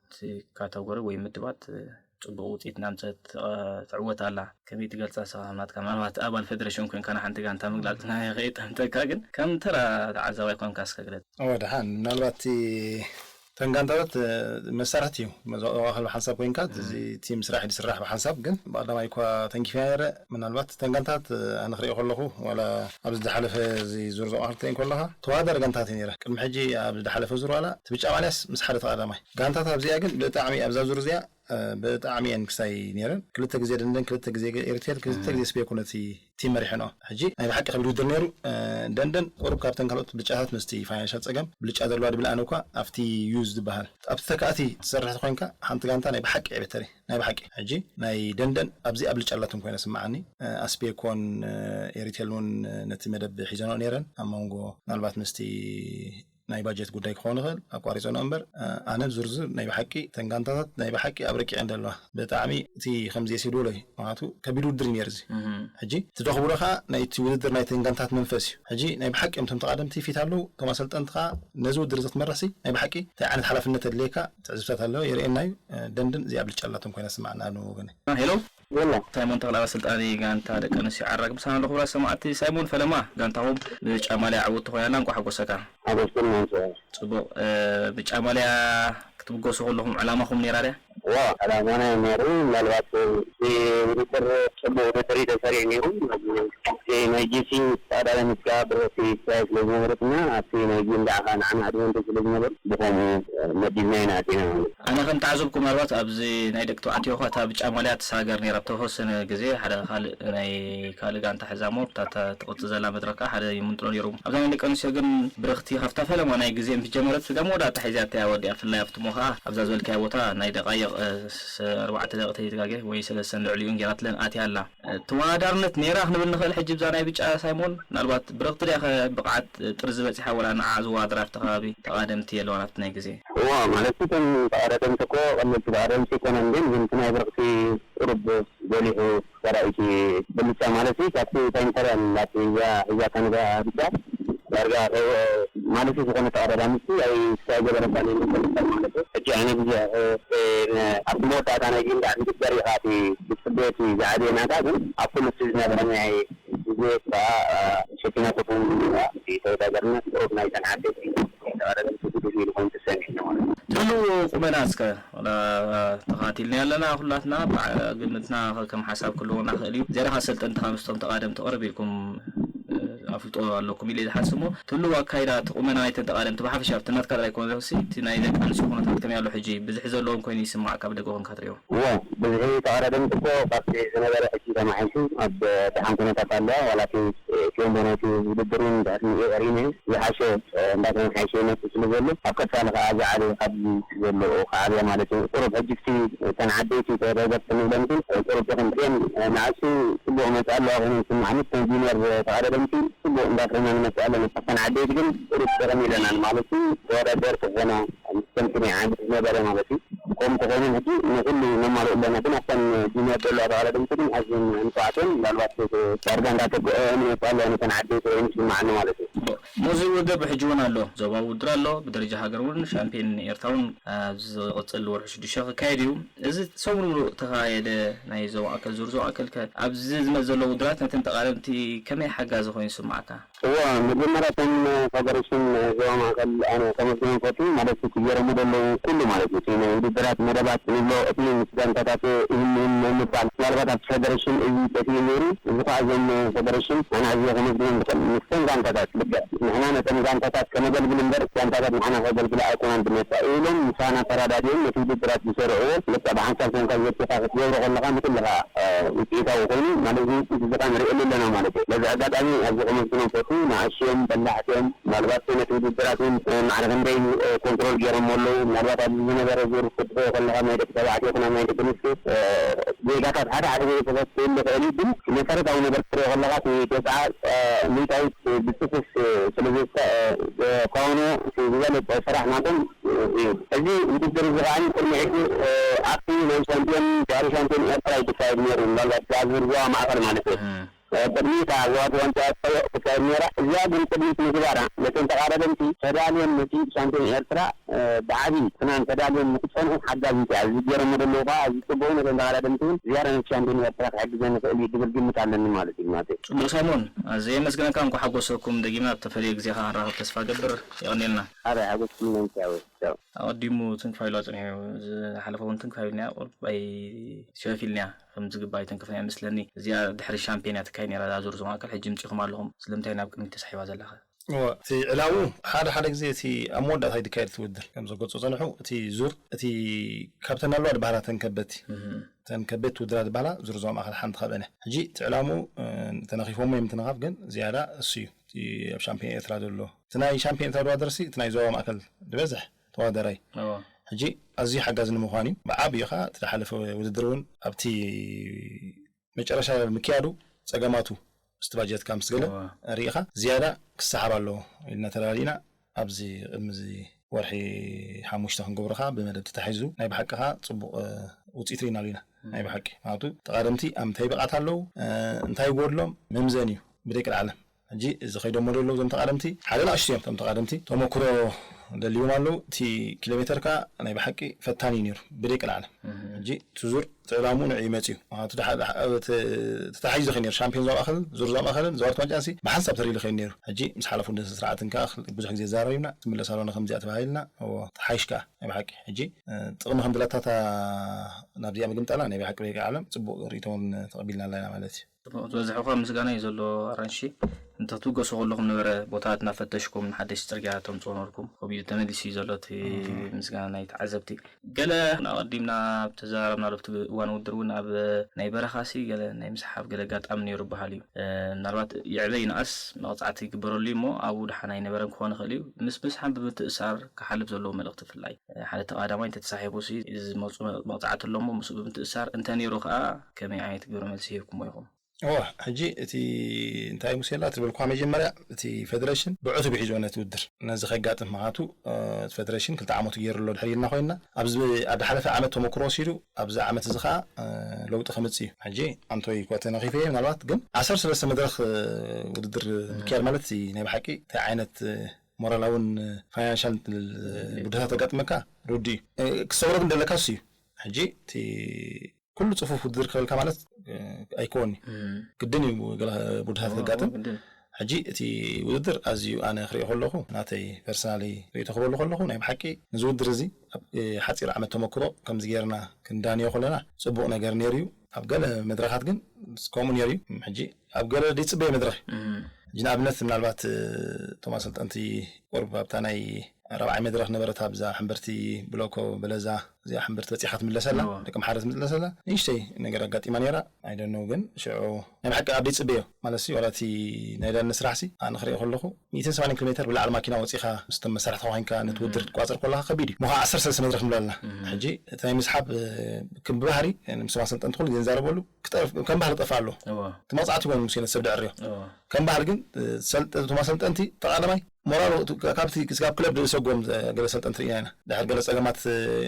እቲ ካተጎሪ ወይ ምድባት ጽቡቕ ውጽኢት እናምጸት ትዕወት ኣላ። ከመይ ትገልጻ ንስኻ ከም ናትካ ምናልባት ኣባል ፈደረሽን ኮንካ ንሓንቲ ጋንታ ምግላጽ ናይ ከይጠምተካ ግን ከም ተራ ተዓዛባይ ኮንካ እስከ ግለጽ። እወ ደሓን ምናልባት እቲ ተን ጋንታታት መሳርሕቲ እዩ መዘዋወሪ ብሓንሳብ ኮይንካ እዚ ቲም ስራሕ ዝስራሕ ብሓንሳብ ግን ብቀዳማይ እኳ ተንኪፍያ ነረ ምናልባት ተን ጋንታታት ኣነ ክሪኦ ከለኹ ዋላ ኣብዚ ዝሓለፈ እዚ ዙር ዘቋኽልተ ከለኻ ተዋዳሪ ጋንታታት እዩ ነረ ቅድሚ ሕጂ ኣብዚ ዝሓለፈ ዙር ዋላ እቲ ብጫ ማልያስ ምስ ሓደ ተቐዳማይ ጋንታታት ኣብዚኣ ግን ብጣዕሚ ኣብዛ ዙር እዚኣ ብጣዕሚ እየን ክሳይ ነይረን ክልተ ግዜ ደንደን ክልተ ግዜ ኤሪትሬል ክልተ ግዜ ስፔኮ ነቲ ቲም መሪሐንኦ ሕጂ ናይ ብሓቂ ከቢድ ውድድር ነይሩ ደንደን ቁሩብ ካብተን ካልኦት ብልጫታት ምስቲ ፋይናንሻል ፀገም ብልጫ ዘለዋ ድብል ኣነ እኳ ኣብቲ ዩዝ ዝበሃል ኣብቲ ተካእቲ ትሰርሕ ተኮይንካ ሓንቲ ጋንታ ናይ ብሓቂ ዕቤት ተርኢ ናይ ብሓቂ ሕጂ ናይ ደንደን ኣብዚኣ ብልጫ ኣላቶም ኮይና ስምዓኒ ኣስፔኮን ኤሪቴል እውን ነቲ መደብ ሒዘንኦ ነይረን ኣብ መንጎ ምናልባት ምስቲ ናይ ባጀት ጉዳይ ክኸውን ይኽእል ኣቋሪፀንኦ እምበር ኣነ ዝርዝር ናይ ብሓቂ ተን ጋንታታት ናይ ብሓቂ ኣብ ረቂዐ እንደለዋ ብጣዕሚ እቲ ከምዚ የሲድዎ ለይ ምክንያቱ ከቢድ ውድድር እዩ ነይሩ እዚ ሕጂ እቲ ደኽብሎ ከዓ ናይቲ ውድድር ናይ ተን ጋንታት መንፈስ እዩ ሕጂ ናይ ብሓቂ እቶም ተቃደምቲ ፊት ኣለዉ እቶም ኣሰልጠንቲ ከዓ ነዚ ውድድር እዚ ክትመርሕሲ ናይ ብሓቂ እንታይ ዓይነት ሓላፍነት ኣድልየካ ትዕዝብታት ኣለዎ የርእየና እዩ ደንድን እዚኣ ብልጫ ኣላቶም ኮይና ስማዕና ኣብ ወገነ ሄሎ ሳይሞን ተኽላ ኣሰልጣኒ ጋንታ ደቂ ኣንስትዮ ዓራግ ምሳና ኣለኹ ብራ ሰማዕቲ ሳይሞን ፈለማ ጋንታኹም ብጫ ማልያ ዓወት ተኾይናላ እንቋ ሓጎሰካ ኣመስግን ማንሶ ጽቡቕ ብጫ ማልያ ክትብገሱ ከለኹም ዕላማኹም ነይራ ድያ? ዋ ዕላማና ነይሩ ምናልባት እቲ ውድድር ጽቡቕ ውድድር እዩ ተሰሪዑ ነይሩ እቲ ናይ ጂሲ ተወዳዳሪ ምስ ብረቲ ስለ ዝነበረትና ኣብቲ ናይ ጂም ደኣ ንዓና ኣድቨንቴጅ ስለ ዝነበሩ ብኸምኡ መዲብና ኢና ኣቲና ማለት እዩ። ኣነ ከም ተዓዘብኩ ምናልባት ኣብዚ ናይ ደቂ ተባዕትዮ እኳ እታ ብጫ ማልያ ትሳገር ነይራ ብተወሰነ ግዜ ሓደ ካልእ ናይ ካልእ ጋንታ ሕዛሞ እታ ትቕጽል ዘላ መድረክ ከዓ ሓደ ይምንጥሎ ነይሩ ኣብዛ ናይ ደቂ ኣንስትዮ ግን ብርኽቲ ካብታ ፈለማ ናይ ግዜ ምስ ጀመረት ስጋብ መወዳእታ ሒዛቶ እያ ወዲኣ ብፍላይ ኣብቲ ሞ ከዓ ኣብዛ ዝበልካያ ቦታ ናይ ደቓይቕ ኣርባዕተ ደቂ ተይትጋገ ወይ ሰለስተን ልዕሊኡን ጌራትለን ኣትያ ኣላ ተወዳዳርነት ነይራ ክንብል ንኽእል ሕጂ ብዛ ናይ ብጫ ሳይሞን ምናልባት ብርኽቲ ድያ ብቕዓት ጥርዚ በፂሓ ወላ ንዓ ዝወዳደር ኣብቲ ከባቢ ተቓደምቲ የለዋን ኣብቲ ናይ ግዜ እዋ ማለት እተን ተቐዳደምቲ እኮ ቀለልቲ ተቐዳደምቲ ኣይኮነን ግን ግን እቲ ናይ ብርኽቲ ቁሩብ ጎሊሑ ተራእዩቲ ብልጫ ማለት እዩ ካብቲ ታይምተርያን ናብቲ እዛ ሒዛታ ንብላ ብጫ ዳርጋ ማለት ዝኾነ ተቐዳዳምቲ ኣይ ስታይ ገበረታ ማለት እዩ ሕጂ ኣነ ግዜ ኣብቲ መወዳእታ ናይ ጊንዳዕ ዝግበር እዩ ካብቲ ብፅበየቲ ዝዓበየ ናታ ግን ኣብ ኩሉ እቲ ዝነበረ ናይ ግዜ ከዓ ሸኪናቶ ተወዳደርና ቁሩብ ናይ ተንዓደቲ ተቐዳደምቲ ጉድል ኢሉ ኮይኑ ተሰሚዕኒ ማለት እዩ ትህልዎ ቁመና እስከ ተኻቲልና ኣለና ኩላትና ግምትና ከም ሓሳብ ክልዎ ናኽእል እዩ ዝያዳ ካሰልጠንቲ ካብ ምስቶም ተቓደምቲ ቅርብ ኢልኩም ኣፍልጦ ኣለኩም ኢለ ዝሓስብ እሞ፣ ትህልዎ ኣካይዳ፣ እቲ ቁመና ናይተን ተቓደምቲ ብሓፈሻ ኣብቲ ናትካ ጥራይ ኮነ ሲ፣ እቲ ናይ ደቂ ኣንስትዮ ኩነታት ከመይ ኣሎ ሕጂ? ብዝሒ ዘለዎም ኮይኑ ይስማዓካ ብደገ ኮንካ ትሪኦ? እወ፣ ብዝሒ ተቐዳደምቲ እኮ ካብቲ ዝነበረ ሕጂ ተማሓይሹ ኣብ ደሓን ኩነታት ኣለዋ። ዋላ እቲ ቴምቦ ናይቲ ውድድር እውን ድሕሪ ንኡ ቀሪነ ዝሓሸ እንዳተመሓየሸ ይመፅእ ስለ ዘሎ፣ ኣብ ቀፃሊ ከዓ ዝዓበየ ካብዚ ዘሎ ክዓብያ ማለት እዩ። ቁሩብ ሕጂ እቲ እተን ዓበይቲ ተወዳደርቲ ንብለን ግን ቁሩብ ተቐንጥየን ንኣሽቱ ፅቡቕ መፅእ ኣለዋ ኮይኑ ይስማዓኒ። እተን ጁኒየር ተቐዳደምቲ ፅቡቕ እንዳፍረና ንመፅእ ኣለና። እተን ዓበይቲ ግን ቁሩብ ደኸም ኢለናል ማለት እዩ። ተወዳደርቲ ክኾና ከምቲ ናይ ዓዲ ዝነበረ ማለት እዩ። ከምኡ ተኾይኑ ሕጂ ንኹሉ ነማልእ ኣለና። ግን ኣብተን ጁኒየር ዘለዋ ተቐዳደምቲ ግን ኣዝየን ንፉዓት እየን። ምናልባት ዳርጋ እንዳተግኦ ንመፅእ ኣለዋ ነተን ዓበይቲ ኮይኑ ይስማዓኒ ማለት እዩ። ነዚ ውድድር ብሕጂ እውን ኣሎ። ዞባዊ ውድድር ኣሎ። ብደረጃ ሃገር እውን ሻምፒዮን ኤርትራ እውን ኣብ ዝቕፅል ወርሒ ሽዱሽተ ክካየድ እዩ። እዚ ሰሙን ሙሉእ ተኻየደ ናይ ዞባ ማእከል፣ ዙር ዞባ ማእከል ከ ኣብዚ ዝመጽእ ዘሎ ውድድራት ነተን ተቓደምቲ ከመይ ሓጋዚ ኮይኑ ይስምዓካ? እወ፣ መጀመርያ ከም ፈደረሽን ዞባ ማእከል ኣነ ከመስግኖም ፈቱ። ማለት እቲ ገይሮሞ ዘለዉ ኩሉ ማለት እዩ። እቲ ናይ ውድድራት መደባት ንብሎ፣ እቲ ምስ ጋንታታት ይህልውን ምባል፣ ምናልባት ኣብቲ ፈደረሽን እዚ ጠፊኡ ነይሩ። እዚ ከዓ እዞም ፈደረሽን ኣነ ኣዝየ ከመስግኖም ዝኽእል፣ ምስቶም ጋንታታት ልክዕ ንሕና ነተን ጋንታታት ከነገልግል እምበር፣ ጋንታታት ንሕና ከገልግላ ኣይኮናን ዝመጻ ኢሎም ምሳና ተራዳዲኦም ነቲ ውድድራት ዝሰርዕዎ ልክዕ ብሓንሳብ ኮንካ ዘቲኻ ክትገብሮ ከለኻ ንኩልኻ ውፅኢታዊ ኮይኑ ማለት እዚ እዚ ከዓ ንሪእሉ ኣለና ማለት እዩ። በዚ ኣጋጣሚ ኣብዚ ከመስግኖም ፈቱ። ንኣሽዮም በላሕቲ እዮም። ምናልባት ነቲ ውድድራት እውን ማዕረ ክንደይ ኮንትሮል ገይሮሞ ኣለዉ። ምናልባት ኣብዚ ዝነበረ ዙር ክትሪኦ ከለኻ ናይ ደቂ ተባዕትዮ ይኹን ኣብ ናይ ደቂ ኣንስትዮ ጌጋታት ሓደ ሓደ ጌጋታት ክህሉ ይኽእል እዩ። ግን መሰረታዊ ነገር ክትሪኦ ከለኻ እቲ ተስዓ ሚእታዊት ብፅፉፍ ስለ ዘካወኑ እቲ ዝበለፀ ስራሕ ናቶም እዩ። እዚ ውድድር እዚ ከዓ ቅድሚ ሕጂ ኣብቲ ናይ ሻምፒዮን ዳሪ ሻምፒዮን ኤርትራ እዩ ዝካየድ ነይሩ። ምናልባት ኣብ ዙር ዞባ ማእኸል ማለት እዩ። ቅድሚ እታ ዞባ ዋንጫ ክካየድ ነይራ። እዚኣ ግን ቅድሚት ምግባራ ነተን ተቓዳደምቲ ተዳልዮን ነቲ ሻምፒዮን ኤርትራ ብዓቢ ፍናን ተዳልዮን ንክፀንሑ ሓጋዚት እያ። እዚ ገይሮሞ ዘለዉ ከዓ እዚ ፅቡቅ ነተን ተቓዳደምቲ እውን ዝያዳ ነቲ ሻምፒዮን ኤርትራ ክሕግዘን ይኽእል እዩ ዝብል ግምት ኣለኒ ማለት እዩ ናተይ። ጽቡቕ ሰሙን፣ ኣዝየ የመስግነካ፣ እንኳዕ ሓጎሰኩም፣ ደጊምና ኣብ ተፈልየ ግዜኻ ክንራኸብ ተስፋ ገብር፣ የቐንየልና። ኣረ ሓጎስኩም ነንኪ ኣወ። ቻው። ኣቐዲሙ ትንክፍ ኢሉ ኣጽኒሑ፣ ዝሓለፈ እውን ትንክፍ ኢልና፣ ቁሩብ ኣይ-፣ ሸፍ ኢልና ከም ዝግባእ ኣይተንከፍና ይመስለኒ። እዚኣ ድሕሪ ሻምፒዮን እያ ትካየድ ነይራ፣ እዛ ዙር ዞባ ማእከል፣ ሕጂ ምጺኹም ኣለኹም፣ ስለምንታይ ናብ ቅድሚት ተሳሒባ ዘለኻ? እወ፣ እቲ ዕላምኡ ሓደ ሓደ ግዜ እቲ ኣብ መወዳእታ እዩ ዝካየድ እቲ ውድድር። ከም ዘገልጾ ጸንሑ፣ እቲ ዙር፣ እቲ ካብተን ኣለዋ ዝበሃላ ተን ከበድቲ፣ እተን ከበድቲ ውድድራት ዝበሃላ ዙር ዞባ ማእከል ሓንቲ ካብአን እያ። ሕጂ እቲ ዕላምኡ፣ እ፣ ተነኺፎሞ እዮም ምትንኻፍ፣ ግን ዝያዳ እሱ እዩ። እቲ ኣብ ሻምፒዮን ኤርትራ ዘሎ፣ እቲ ናይ ሻምፒዮን ኤርትራ ተወዳደርሲ፣ እቲ ናይ ዞባ ማእከል ዝበዝሕ ተወዳዳራይ። እወ። ሕጂ ኣዝዩ ሓጋዚ ንምዃን እዩ። ብዓብዩ ኸኣ እቲ ዝሓለፈ ውድድር እውን ኣብቲ መጨረሻ ምክያዱ ጸገማቱ ምስቲ ባጀትካ ምስ ገለ እወ። ርኢኻ ዝያዳ ክሰሓብ ኣለዎ ኢልና ተረዳዲእና። ኣብዚ ቅድሚ እዚ ወርሒ ሓሙሽተ ክንገብሮ ኸኣ ብመደብ ተታሒዙ ናይ ብሓቂ ኸኣ ጽቡቕ፣ እ፣ ውጽኢት ርኢናሉ ኢና። ናይ ብሓቂ። ምኽንያቱ ተቓደምቲ ኣብ እንታይ ብቕዓት ኣለዉ፣ እ፣ እንታይ ይጎድሎም ምምዘን እዩ ብደቂ ዓለም። ሕጂ እዚ ከይዶሞ ዘለዉ እዞም ተቓደምቲ ሓደ ንኣሽቱ እዮም። እቶም ተቓደምቲ ተመክሮ ደልዮም ኣለዉ። እቲ ኪሎ ሜተር ከኣ ናይ ብሓቂ ፈታኒ እዩ ነይሩ ብደቂ ዓለም። ሕጂ እቲ ዙር እቲ ዕላምኡ ንዕኡ ይመጽእ እዩ። ምኽንያቱ ድሓ-፣ ድሓ-፣ እቲ ተታሒዙ ዝኸይድ ነይሩ ሻምፒዮን ዞባ ማእከልን ዙር ዞባ ማእከልን ዞባ ዋንጫንሲ ብሓንሳብ ተሪሉ ይኸይድ ነይሩ። ሕጂ ምስ ሓለፉ ደስ ስርዓትን ከኣ ብዙሕ ግዜ ዛረቢና ትምለስ ኣለና ከምዚኣ ተባሂልና። እዎ፣ ተሓይሽ ከኣ ናይ ብሓቂ። ሕጂ፣ እ፣ ጥቕሚ ከም ድላታታ ናብዚኣ ምግምጣላ ናይ ብሓቂ በይቂ ዓለም ጽቡቕ ርእይቶ እውን ተቐቢልና ኣለና ማለት እዩ። ጽቡቕ፣ ዝበዝሐ እኳ ምስጋና እዩ ዘሎ ኣራንሺ። እንተ ክትብገሱ ከለኹም ነበረ ቦታታት እናፈተሽኩም ንሓደሽቲ ጽርግያ ተምጽኡ ነበርኩም። ከቢዱ ተመሊሱ እዩ ዘሎ እቲ ምስጋና ናይ ተዓዘብቲ። ገለ ኣቐዲምና ኣብ ተዘራረብናሉ ኣብቲ እዋን ውድድር እውን ኣብ ናይ በረኻሲ ገለ ናይ ምስሓብ ገለ ኣጋጣሚ ነይሩ ይበሃል እዩ። እ፣ ምናልባት ይዕበ ይንኣስ መቕጻዕቲ ይግበረሉ እዩ እሞ ኣብኡ ደሓን ኣይነበረን ክኾን ይኽእል እዩ። ምስ ምስሓብ ብምትእሳር ክሓልፍ ዘለዎ መልእኽቲ ብፍላይ፣ እ፣ ሓደ ተቓዳማይ እንተተሳሒቡሲ ዝመፁ መቕጻዕቲ ኣሎ እሞ ምስኡ ብምትእሳር እንተነይሩ ከዓ ከመይ ዓይነት ግብረ መልሲ ሂብኩሞ ኢኹም? እወ፣ ሕጂ እቲ እንታይ ሙሴላ ትብል እኳ መጀመርያ እቲ ፌደሬሽን ብዕቱብ ሒዝዎ ነቲ ውድድር ነዚ ከጋጥም ምኽንያቱ፣ እ፣ እቲ ፌደሬሽን ክልተ ዓመቱ ገይሩ ኣሎ ድሕሪ ኢልና ኮይንና ኣብዚ ኣብ ዝሓለፈ ዓመት ተመክሮ ወሲዱ ኣብዚ ዓመት እዚ ኸኣ፣ እ፣ ለውጢ ከምጽእ እዩ። ሕጂ ኣንቶይ እኳ ተነኺፈ እየ ምናልባት ግን ዓሰርተ ሰለስተ መድረኽ፣ እ፣ ውድድር ምክያድ ማለት እቲ ናይ ብሓቂ እንታይ ዓይነት፣ እ፣ ሞራላውን፣ እ፣ ፋይናንሻል፣ እ፣ ጉድኣት ኣጋጥመካ ርዱእ እዩ። እ፣ ክሰብሮ ግን ደለካ እሱ እዩ። ሕጂ እቲ ኩሉ ጽፉፍ ውድድር ክበልካ ማለት፣ እ፣ ኣይኮን እዩ። እም። ግድን እዩ ገለ ጉድኣት ኦ፣ ከጋጥም። ግድን። ሕጂ እቲ ውድድር ኣዝዩ ኣነ ክሪኦ ከለኹ ናተይ ፐርሰናሊ ርእይቶ ክበሉ ከለኹ ናይ ብሓቂ ነዚ ውድድር እዚ ኣብ፣ እ፣ ሓጺር ዓመት ተመክሮ ከምዚ ጌርና ክንዳንዮ ከለና ጽቡቕ ነገር ነይሩ እዩ። ኣብ ገለ መድረኻት ግን ከምኡ ነይሩ እዩ። ሕጂ ኣብ ገለ ዘይጽበዮ መድረኽ እዩ። እም። ሕጂ ንኣብነት ምናልባት እቶም ኣሰልጠንቲ ቁርብ ኣብታ ናይ ራብዓይ መድረኽ ነበረት ኣብዛ ሕምብርቲ ብሎኮ በለዛ እዚኣ ሕምብርቲ በፂኻ ትምለሰላ ደቂ ምሓረ ትምለሰላ ንእሽተይ ነገር ኣጋጢማ ነይራ ኣይደነው ግን ሽዑ ናይ ብሓቂ ኣብ ቤት ፅበዮ ማለት ሲ ዋላ እቲ ናይ ዳኒ ስራሕ ሲ ኣነ ክሪኦ ከለኹ ሚእትን ሰማንያን ኪሎ ሜትር ብላዕሊ ማኪና ወፂኻ ምስቶም መሳርሕቲ ኮይንካ ነቲ ውድድር ክትቋፅር ከለካ ከቢድ እዩ ምኻ ዓሰርተ ሰለስተ መድረኽ ንብለልና ሕጂ እቲ ናይ ምስሓብ ብባህሪ ምስ ኣሰልጠንቲ ኩሉ ግዜ ንዛረበሉ ከም ባህሊ ጠፍእ ኣሎ እቲ መቕፃዕቲ ይኮን ምስ ሰብ ድዕርዮ ከም ባህል ግን እቶም ኣሰልጠንቲ ተቃዳማይ ሞራሉ ካብቲ ክስጋብ ክለብ ዝሰጎም ገለ ሰልጠንቲ ርኢና ኢና ድሕር ገለ ፀገማት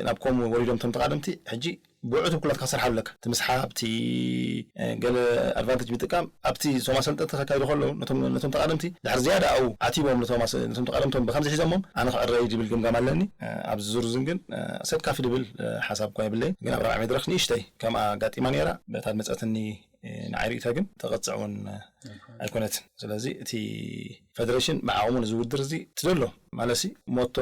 ናብ ኮም ወሪዶም እቶም ተቃደምቲ ሕጂ ብዕቱብ ኩላትካ ክሰርሓሉ ኣለካ እቲ ምስሓብ እቲ ገለ ኣድቫንቴጅ ምጥቃም ኣብቲ እቶም ኣሰልጠንቲ ከካይዱ ከለዉ ነቶም ተቃደምቲ ድሕር ዝያዳ ኣብኡ ዓቲቦም ነቶም ተቃደምቶም ብከምዚ ሒዞሞም ኣነ ክዕረ እዩ ዝብል ግምጋም ኣለኒ ኣብዚ ዙር ዝን ግን ሰድካፊ ድብል ሓሳብ እኳ የብለይ ግን ኣብ ራብዓይ መድረክ ንእሽተይ ከምኣ ኣጋጢማ ነይራ በታ መፀትኒ ንዓይ ርእታ ግን ተቐፅዕ እውን ኣይኮነትን ስለዚ እቲ ፈደሬሽን ብዓቕሙ ንዚ ውድድር እዚ ትደሎ ማለሲ ሞቶ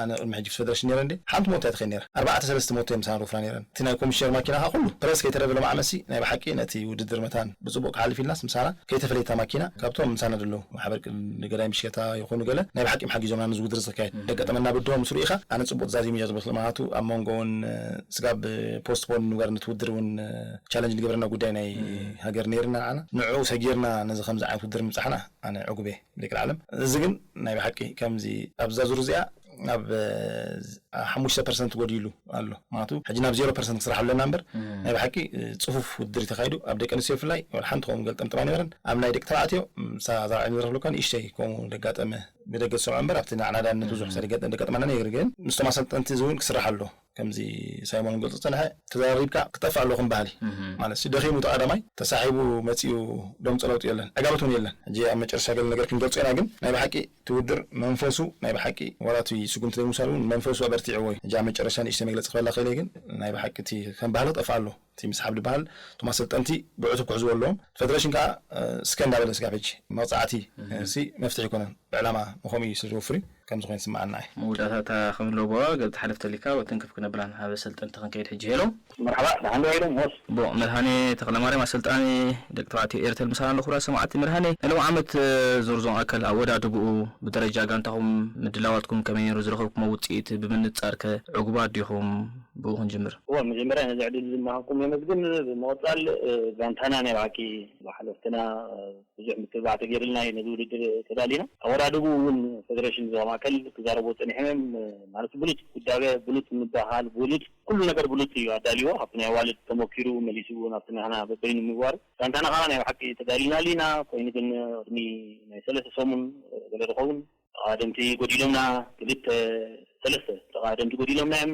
ኣነ ቅድሚ ሕጂ ፈደሬሽን ነረ እንዴ ሓንቲ ሞቶ እያ ትኸይድ ነራ ኣርባዕተ ሰለስተ ሞቶ እዮም ሳን ሩፍራ ነረን እቲ ናይ ኮሚሽነር ማኪና ከዓ ኩሉ ፕረስ ከይተረፈ ሎማዓ መሲ ናይ ብሓቂ ነቲ ውድድር መታን ብፅቡቅ ክሓልፍ ኢልናስ ምሳና ከይተፈለየታ ማኪና ካብቶም ምሳና ደለዉ ማሕበር ንገዳይ ምሽከታ ይኹኑ ገለ ናይ ብሓቂ ሓጊዞምና ንዚ ውድድር ዝካየድ ደቀጠመና ብድሆ ምስ ርኢኻ ኣነ ፅቡቅ ዛዚሙ እያ ዝብል ምክንያቱ ኣብ መንጎ እውን ስጋብ ፖስትፖን ንግበር ነቲ ውድድር እውን ቻለንጅ ንገብረና ጉዳይ ናይ ሃገር ነይርና ንዓና ንዕኡ ሰጊርና ነዚ ከምዚ ዓይነት ውድድር ምብፃሕና ኣነ ዕጉብ እየ ብደቂ ዓለም እዚ ግን ናይ ብሓቂ ከምዚ ኣብዛ ዙር እዚኣ ኣብ ሓሙሽተ ፐርሰንት ጎዲሉ ኣሎ ማለቱ ሕጂ ናብ ዜሮ ፐርሰንት ክስራሕ ኣለና እምበር ናይ ብሓቂ ፅፉፍ ውድድር ተካይዱ ኣብ ደቂ ኣንስትዮ ብፍላይ ወላ ሓንቲ ከምኡ ገልጠምጥም ኣይነበረን ኣብ ናይ ደቂ ተባዕትዮ ምሳ ዛርዓ ንረክብልካ ንእሽተይ ከምኡ ደጋጠመ ብደገ ዝሰምዖ እምበር ኣብቲ ንዓና ዳነት ብዙሕ ስለዝገጠም ደቀጥመና ነይሩ ግን ምስቶም ኣሰልጠንቲ እዚ እውን ክስራሕ ኣሎ ከምዚ ሳይሞን ገልፁ ዝፀንሐ ተዛሪብካ ክጠፍእ ኣለኹም ባህሊ ማለት ሲ ደኺሙ ተቐዳማይ ተሳሒቡ መፂኡ ደምፀ ለውጢ የለን ዕጋበት እውን የለን ሕጂ ኣብ መጨረሻ ገለ ነገር ክንገልፆ ኢና ግን ናይ ብሓቂ ትውድር መንፈሱ ናይ ብሓቂ ዋላ እቲ ስጉምቲ ዘይምውሳድ እውን መንፈሱ ኣበርቲዕዎ እዩ ሕጂ ኣብ መጨረሻ ንእሽተ መግለፂ ክበላ ክእል ግን ናይ ብሓቂ እቲ ከም ባህሊ ክጠፍእ ኣሎ እቲ ምስሓብ ዝበሃል እቶም ኣሰልጠንቲ ብዕቱብ ክሕዝዎ ኣለዎም ፈደሬሽን ከዓ እስከ እንዳበለ ስጋብ ሕጂ መቕፃዕቲ ሲ መፍትሒ ኣይኮነን ብዕላማ ንኸምኡ እዩ ስለ ዝወፍር እዩ ከም ዝኾነ ይስምዓና እዩ መወዳእታታ ከም ኣለዎ ገብ ትሓልፍ ተሊካ ወትንክፍ ክነብላን ኣብ ኣሰልጠንቲ ክንከይድ ሕጂ ሄሎ መርሓባ ደሓን ዶ ኢሎም ወስ ቦ መድሃኔ ተኽለማርያም ኣሰልጣኒ ደቂ ተባዕትዮ ኤርተል ምሳና ኣለኹ ራ ሰማዕቲ መድሃኔ ንሎም ዓመት ዞርዞም ኣካል ኣወዳድብኡ ብደረጃ ጋንታኹም ምድላዋትኩም ከመይ ነይሩ ዝረኸብኩሞ ውፅኢት ብምንፃር ከ ዕጉባት ዲኹም ብኡ ክንጅምር እዋ መጀመርያ ነዚ ዕድል ዝመሃብኩም የመስግን ብምቕፃል ጋንታና ናይ ብሓቂ ሓለፍትና ብዙሕ ምትብባዕ ተገይርልና እዩ ነዚ ውድድር ተዳሊና ኣወዳድቡ እውን ፌደሬሽን ዞባ ማእከል ክዛረቦ ፀኒሖም ማለት ብሉፅ ጉዳበ ብሉፅ ምባሃል ብሉፅ ኩሉ ነገር ብሉፅ እዩ ኣዳልዎ ኣብቲ ናይ ዋልድ ተመኪሩ መሊሱ ናብቲ ናህና በበይኑ ምግባሩ ጋንታና ከዓ ናይ ብሓቂ ተዳሊና ኣሊና ኮይኑ ግን ቅድሚ ናይ ሰለስተ ሰሙን ገለ ዝኸውን ተቓደምቲ ጎዲሎምና ክልተ ሰለስተ ተቓደምቲ ጎዲሎምና እዮም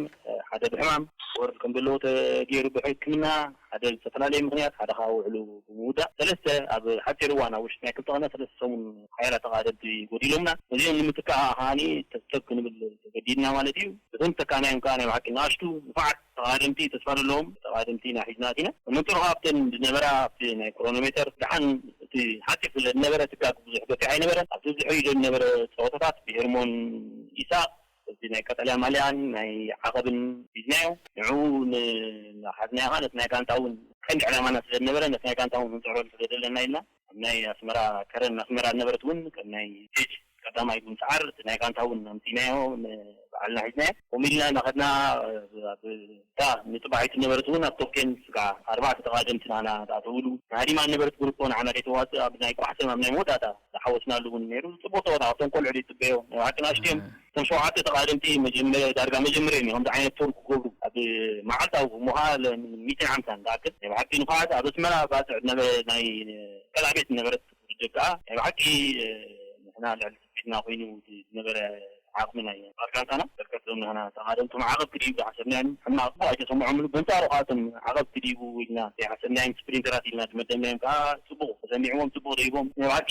ሓደ ብሕማም ወርድ ከም ዘለዎ ተገይሩ ብሕክምና ሓደ ዝተፈላለየ ምክንያት ሓደ ከዓ ውዕሉ ብምውዳእ ሰለስተ ኣብ ሓፂር እዋን ኣብ ውሽጢ ናይ ክልተ ቀነ ሰለስተ ሰሙን ሓያላ ተቓደምቲ ጎዲሎምና እዚኦም ንምትካእ ከዓኒ ተብተብ ክንብል ተገዲድና ማለት እዩ እቶም ተካናዮም ከዓ ናይ ብሓቂ ንኣሽቱ ንፋዓት ተቓደምቲ ተስፋ ዘለዎም ተቓደምቲ ኢና ሒዝና ኣቲና ንመንፅሩ ከዓ ኣብተን ዝነበራ ኣብቲ ናይ ክሮኖሜተር ደሓን እቲ ሓፂር ስለ ዝነበረ ትጋግ ብዙሕ ገፊሕ ኣይነበረን ኣብቲ ዝሕይዶ ዝነበረ ፀወታታት ብሄርሞን ኢሳቅ እዚ ናይ ቀጠልያ ማልያን ናይ ዓቐብን ሒዝናዮ ንዕኡ ንሓዝናዮ ከዓ ነቲ ናይ ጋንታ እውን ቀንዲ ዕላማና ስለ ዝነበረ ነቲ ናይ ጋንታ እውን ክንፅዕረሉ ስለ ዘለና ኢልና ኣብ ናይ ኣስመራ ከረን ኣስመራ ዝነበረት እውን ከም ናይ ስቴጅ ቀዳማይ ብምፅዓር እቲ ናይ ጋንታ እውን ኣምፂናዮ ንባዕልና ሒዝናዮ ከምኡ ኢልና እናኸድና ኣብታ ንፅባሒት ዝነበረት እውን ኣብ ቶፕቴን ስጋ ኣርባዕተ ተቓደምቲ ናና ተኣተውሉ ንሃዲማ ዝነበረት ግሩፖ ንዓና ደይተዋፅእ ኣብ ናይ ቋሕሰም ኣብ ናይ መወዳእታ ዝሓወስናሉ እውን ነይሩ ፅቡቅ ተወታ ካብቶም ቆልዑ ደይፅበዮ ናይ ብሓቂ ንኣሽትዮም እቶም ሸውዓተ ተቓደምቲ መጀመ- ዳርጋ መጀመርያ እዮም ከምዚ ዓይነት ቶር ክገብሩ ኣብ መዓልታዊ እሞ ከዓ ሚትን ሓምሳን ዝኣክል ናይ ብሓቂ ንፉዓት ኣብ ኣስመራ ባፅዕ ዝነበረ ናይ ቀላቤት ዝነበረት ውድድር ከዓ ናይ ብሓቂ ንሕና ልዕሊ ትፅቢትና ኮይኑ ዝነበረ ዓቕሚ ናይ ባርጋንታና በርከት ዞም ንሕና ተቓደምቶም ዓቐብ ክድዩ ዝሓሰብናዮም ሕማቕ ኣይተሰምዖምሉ በንፃሩ ከዓ እቶም ዓቐብ ክድይቡ ኢልና ዘይሓሰብናዮም ስፕሪንተራት ኢልና ዝመደብናዮም ከዓ ፅቡቕ ተሰሚዕዎም ፅቡቕ ደይቦም ናይ ብሓቂ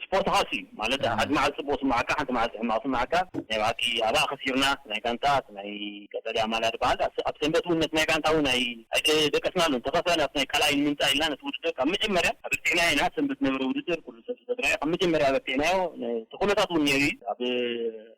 ስፖርት ኻሲ ማለት ሓንቲ መዓልቲ ፅቡቅ ስማዓካ ሓንቲ መዓልቲ ሕማቅ ስማዓካ ናይ ብሓቂ ኣብኣ ከሲርና ናይ ጋንታ ናይ ቀጠልያ ማልያ ዝበሃል ኣብ ሰንበት እውን ነቲ ናይ ጋንታ እውን ኣይደቀስናሉን ተኸፈ ናብቲ ናይ ካልኣይ ንምምፃእ ኢልና ነቲ ውድድር ካብ መጀመርያ ኣበርቲዕናዮ ኢና ሰንበት ነበረ ውድድር ኩሉ ሰብ ዝተረኣየ ካብ መጀመርያ ኣበርቲዕናዮ እቲ ኩነታት እውን ነይሩ እዩ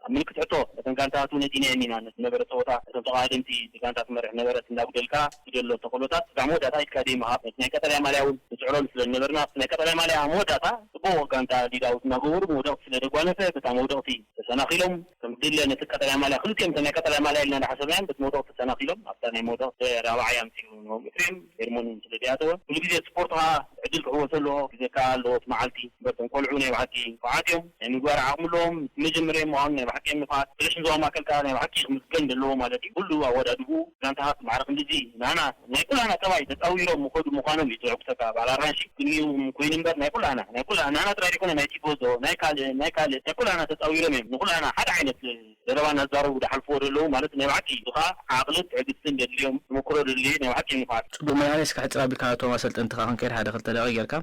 ኣብ ምልክት ሕቶ እተን ጋንታታት እውን እዚና ኢና ዝነበረ ፀወታ እቶም ተቓደምቲ እቲ ጋንታ ትመርሕ ነበረት እንዳጉደልካ ዝደሎ ተኽእሎታት ብዛዕ መወዳእታ ኢድካ ደይ ምሃብ እቲ ናይ ቀጠልያ ማልያ እውን ንፅዕረሉ ስለ ዝነበርና ናይ ቀጠልያ ማልያ መወዳእታ ፅቡቕ ጋንታ ዲዳውት እናገበሩ መውደቕ ስለ ደጓነፈ በታ መውደቕቲ ተሰናኺሎም ከም ድለ ነቲ ቀጠልያ ማልያ ክልቲኦም እቶም ናይ ቀጠልያ ማልያ ኢልና እንዳሓሰብናዮም በቲ መውደቕ ተሰናኺሎም ኣብታ ናይ መውደቕ ራብዓይ ኣምፅኡ ንዎም ኤፍሬም ሄርሞን ስለ ዲያተወ ኩሉ ግዜ ስፖርት ከዓ ዕድል ክህወ ተለዎ ግዜ ከዓ ኣለዎ እቲ መዓልቲ እምበር እቶም ቆልዑ ናይ ብሓቂ ብዓት እዮም ናይ ምግባር ዓቕሚ ኣለዎም መጀመርያ ምዃኑ ናይ ብሓቂ እዮም ንፋት ፍሬሽን ዞባ ማእከል ከዓ ናይ ብሓቂ ክምስገን ዘለዎ ማለት እዩ ኩሉ ኣወዳድቡ ጋንታታት ማዕረ ክንድዚ ናና ናይ ኩላና ጠባይ ተፃዊሮም ምኸዱ ምዃኖም እዩ ዘዕጉሰካ በዓል ኣራንሺ ቅድሚኡ ኮይኑ እምበር ናይ ኩላና ናይ ኩላ ናና ጥራይ ዘይኮነ ናይ ቲፎዞ ናይ ካልእ ናይ ካልእ ናይ ኩላና ተፃዊሮም እዮም ንኩላና ሓደ ዓይነት ዘረባ እናዛረቡ ዝሓልፍዎ ዘለዉ ማለት ናይ ብሓቂ እዚ ከዓ ዓቕልን ትዕግስትን ዘድልዮም ተመክሮ ዘድልዮ ናይ ብሓቂ ምዃን ፅቡቅ መድሃኔ እስከ ሕፅር ኣቢልካ ነቶም ኣሰልጠንትኻ ክንከይድ ሓደ ክልተ ደቂቅ ጌርካ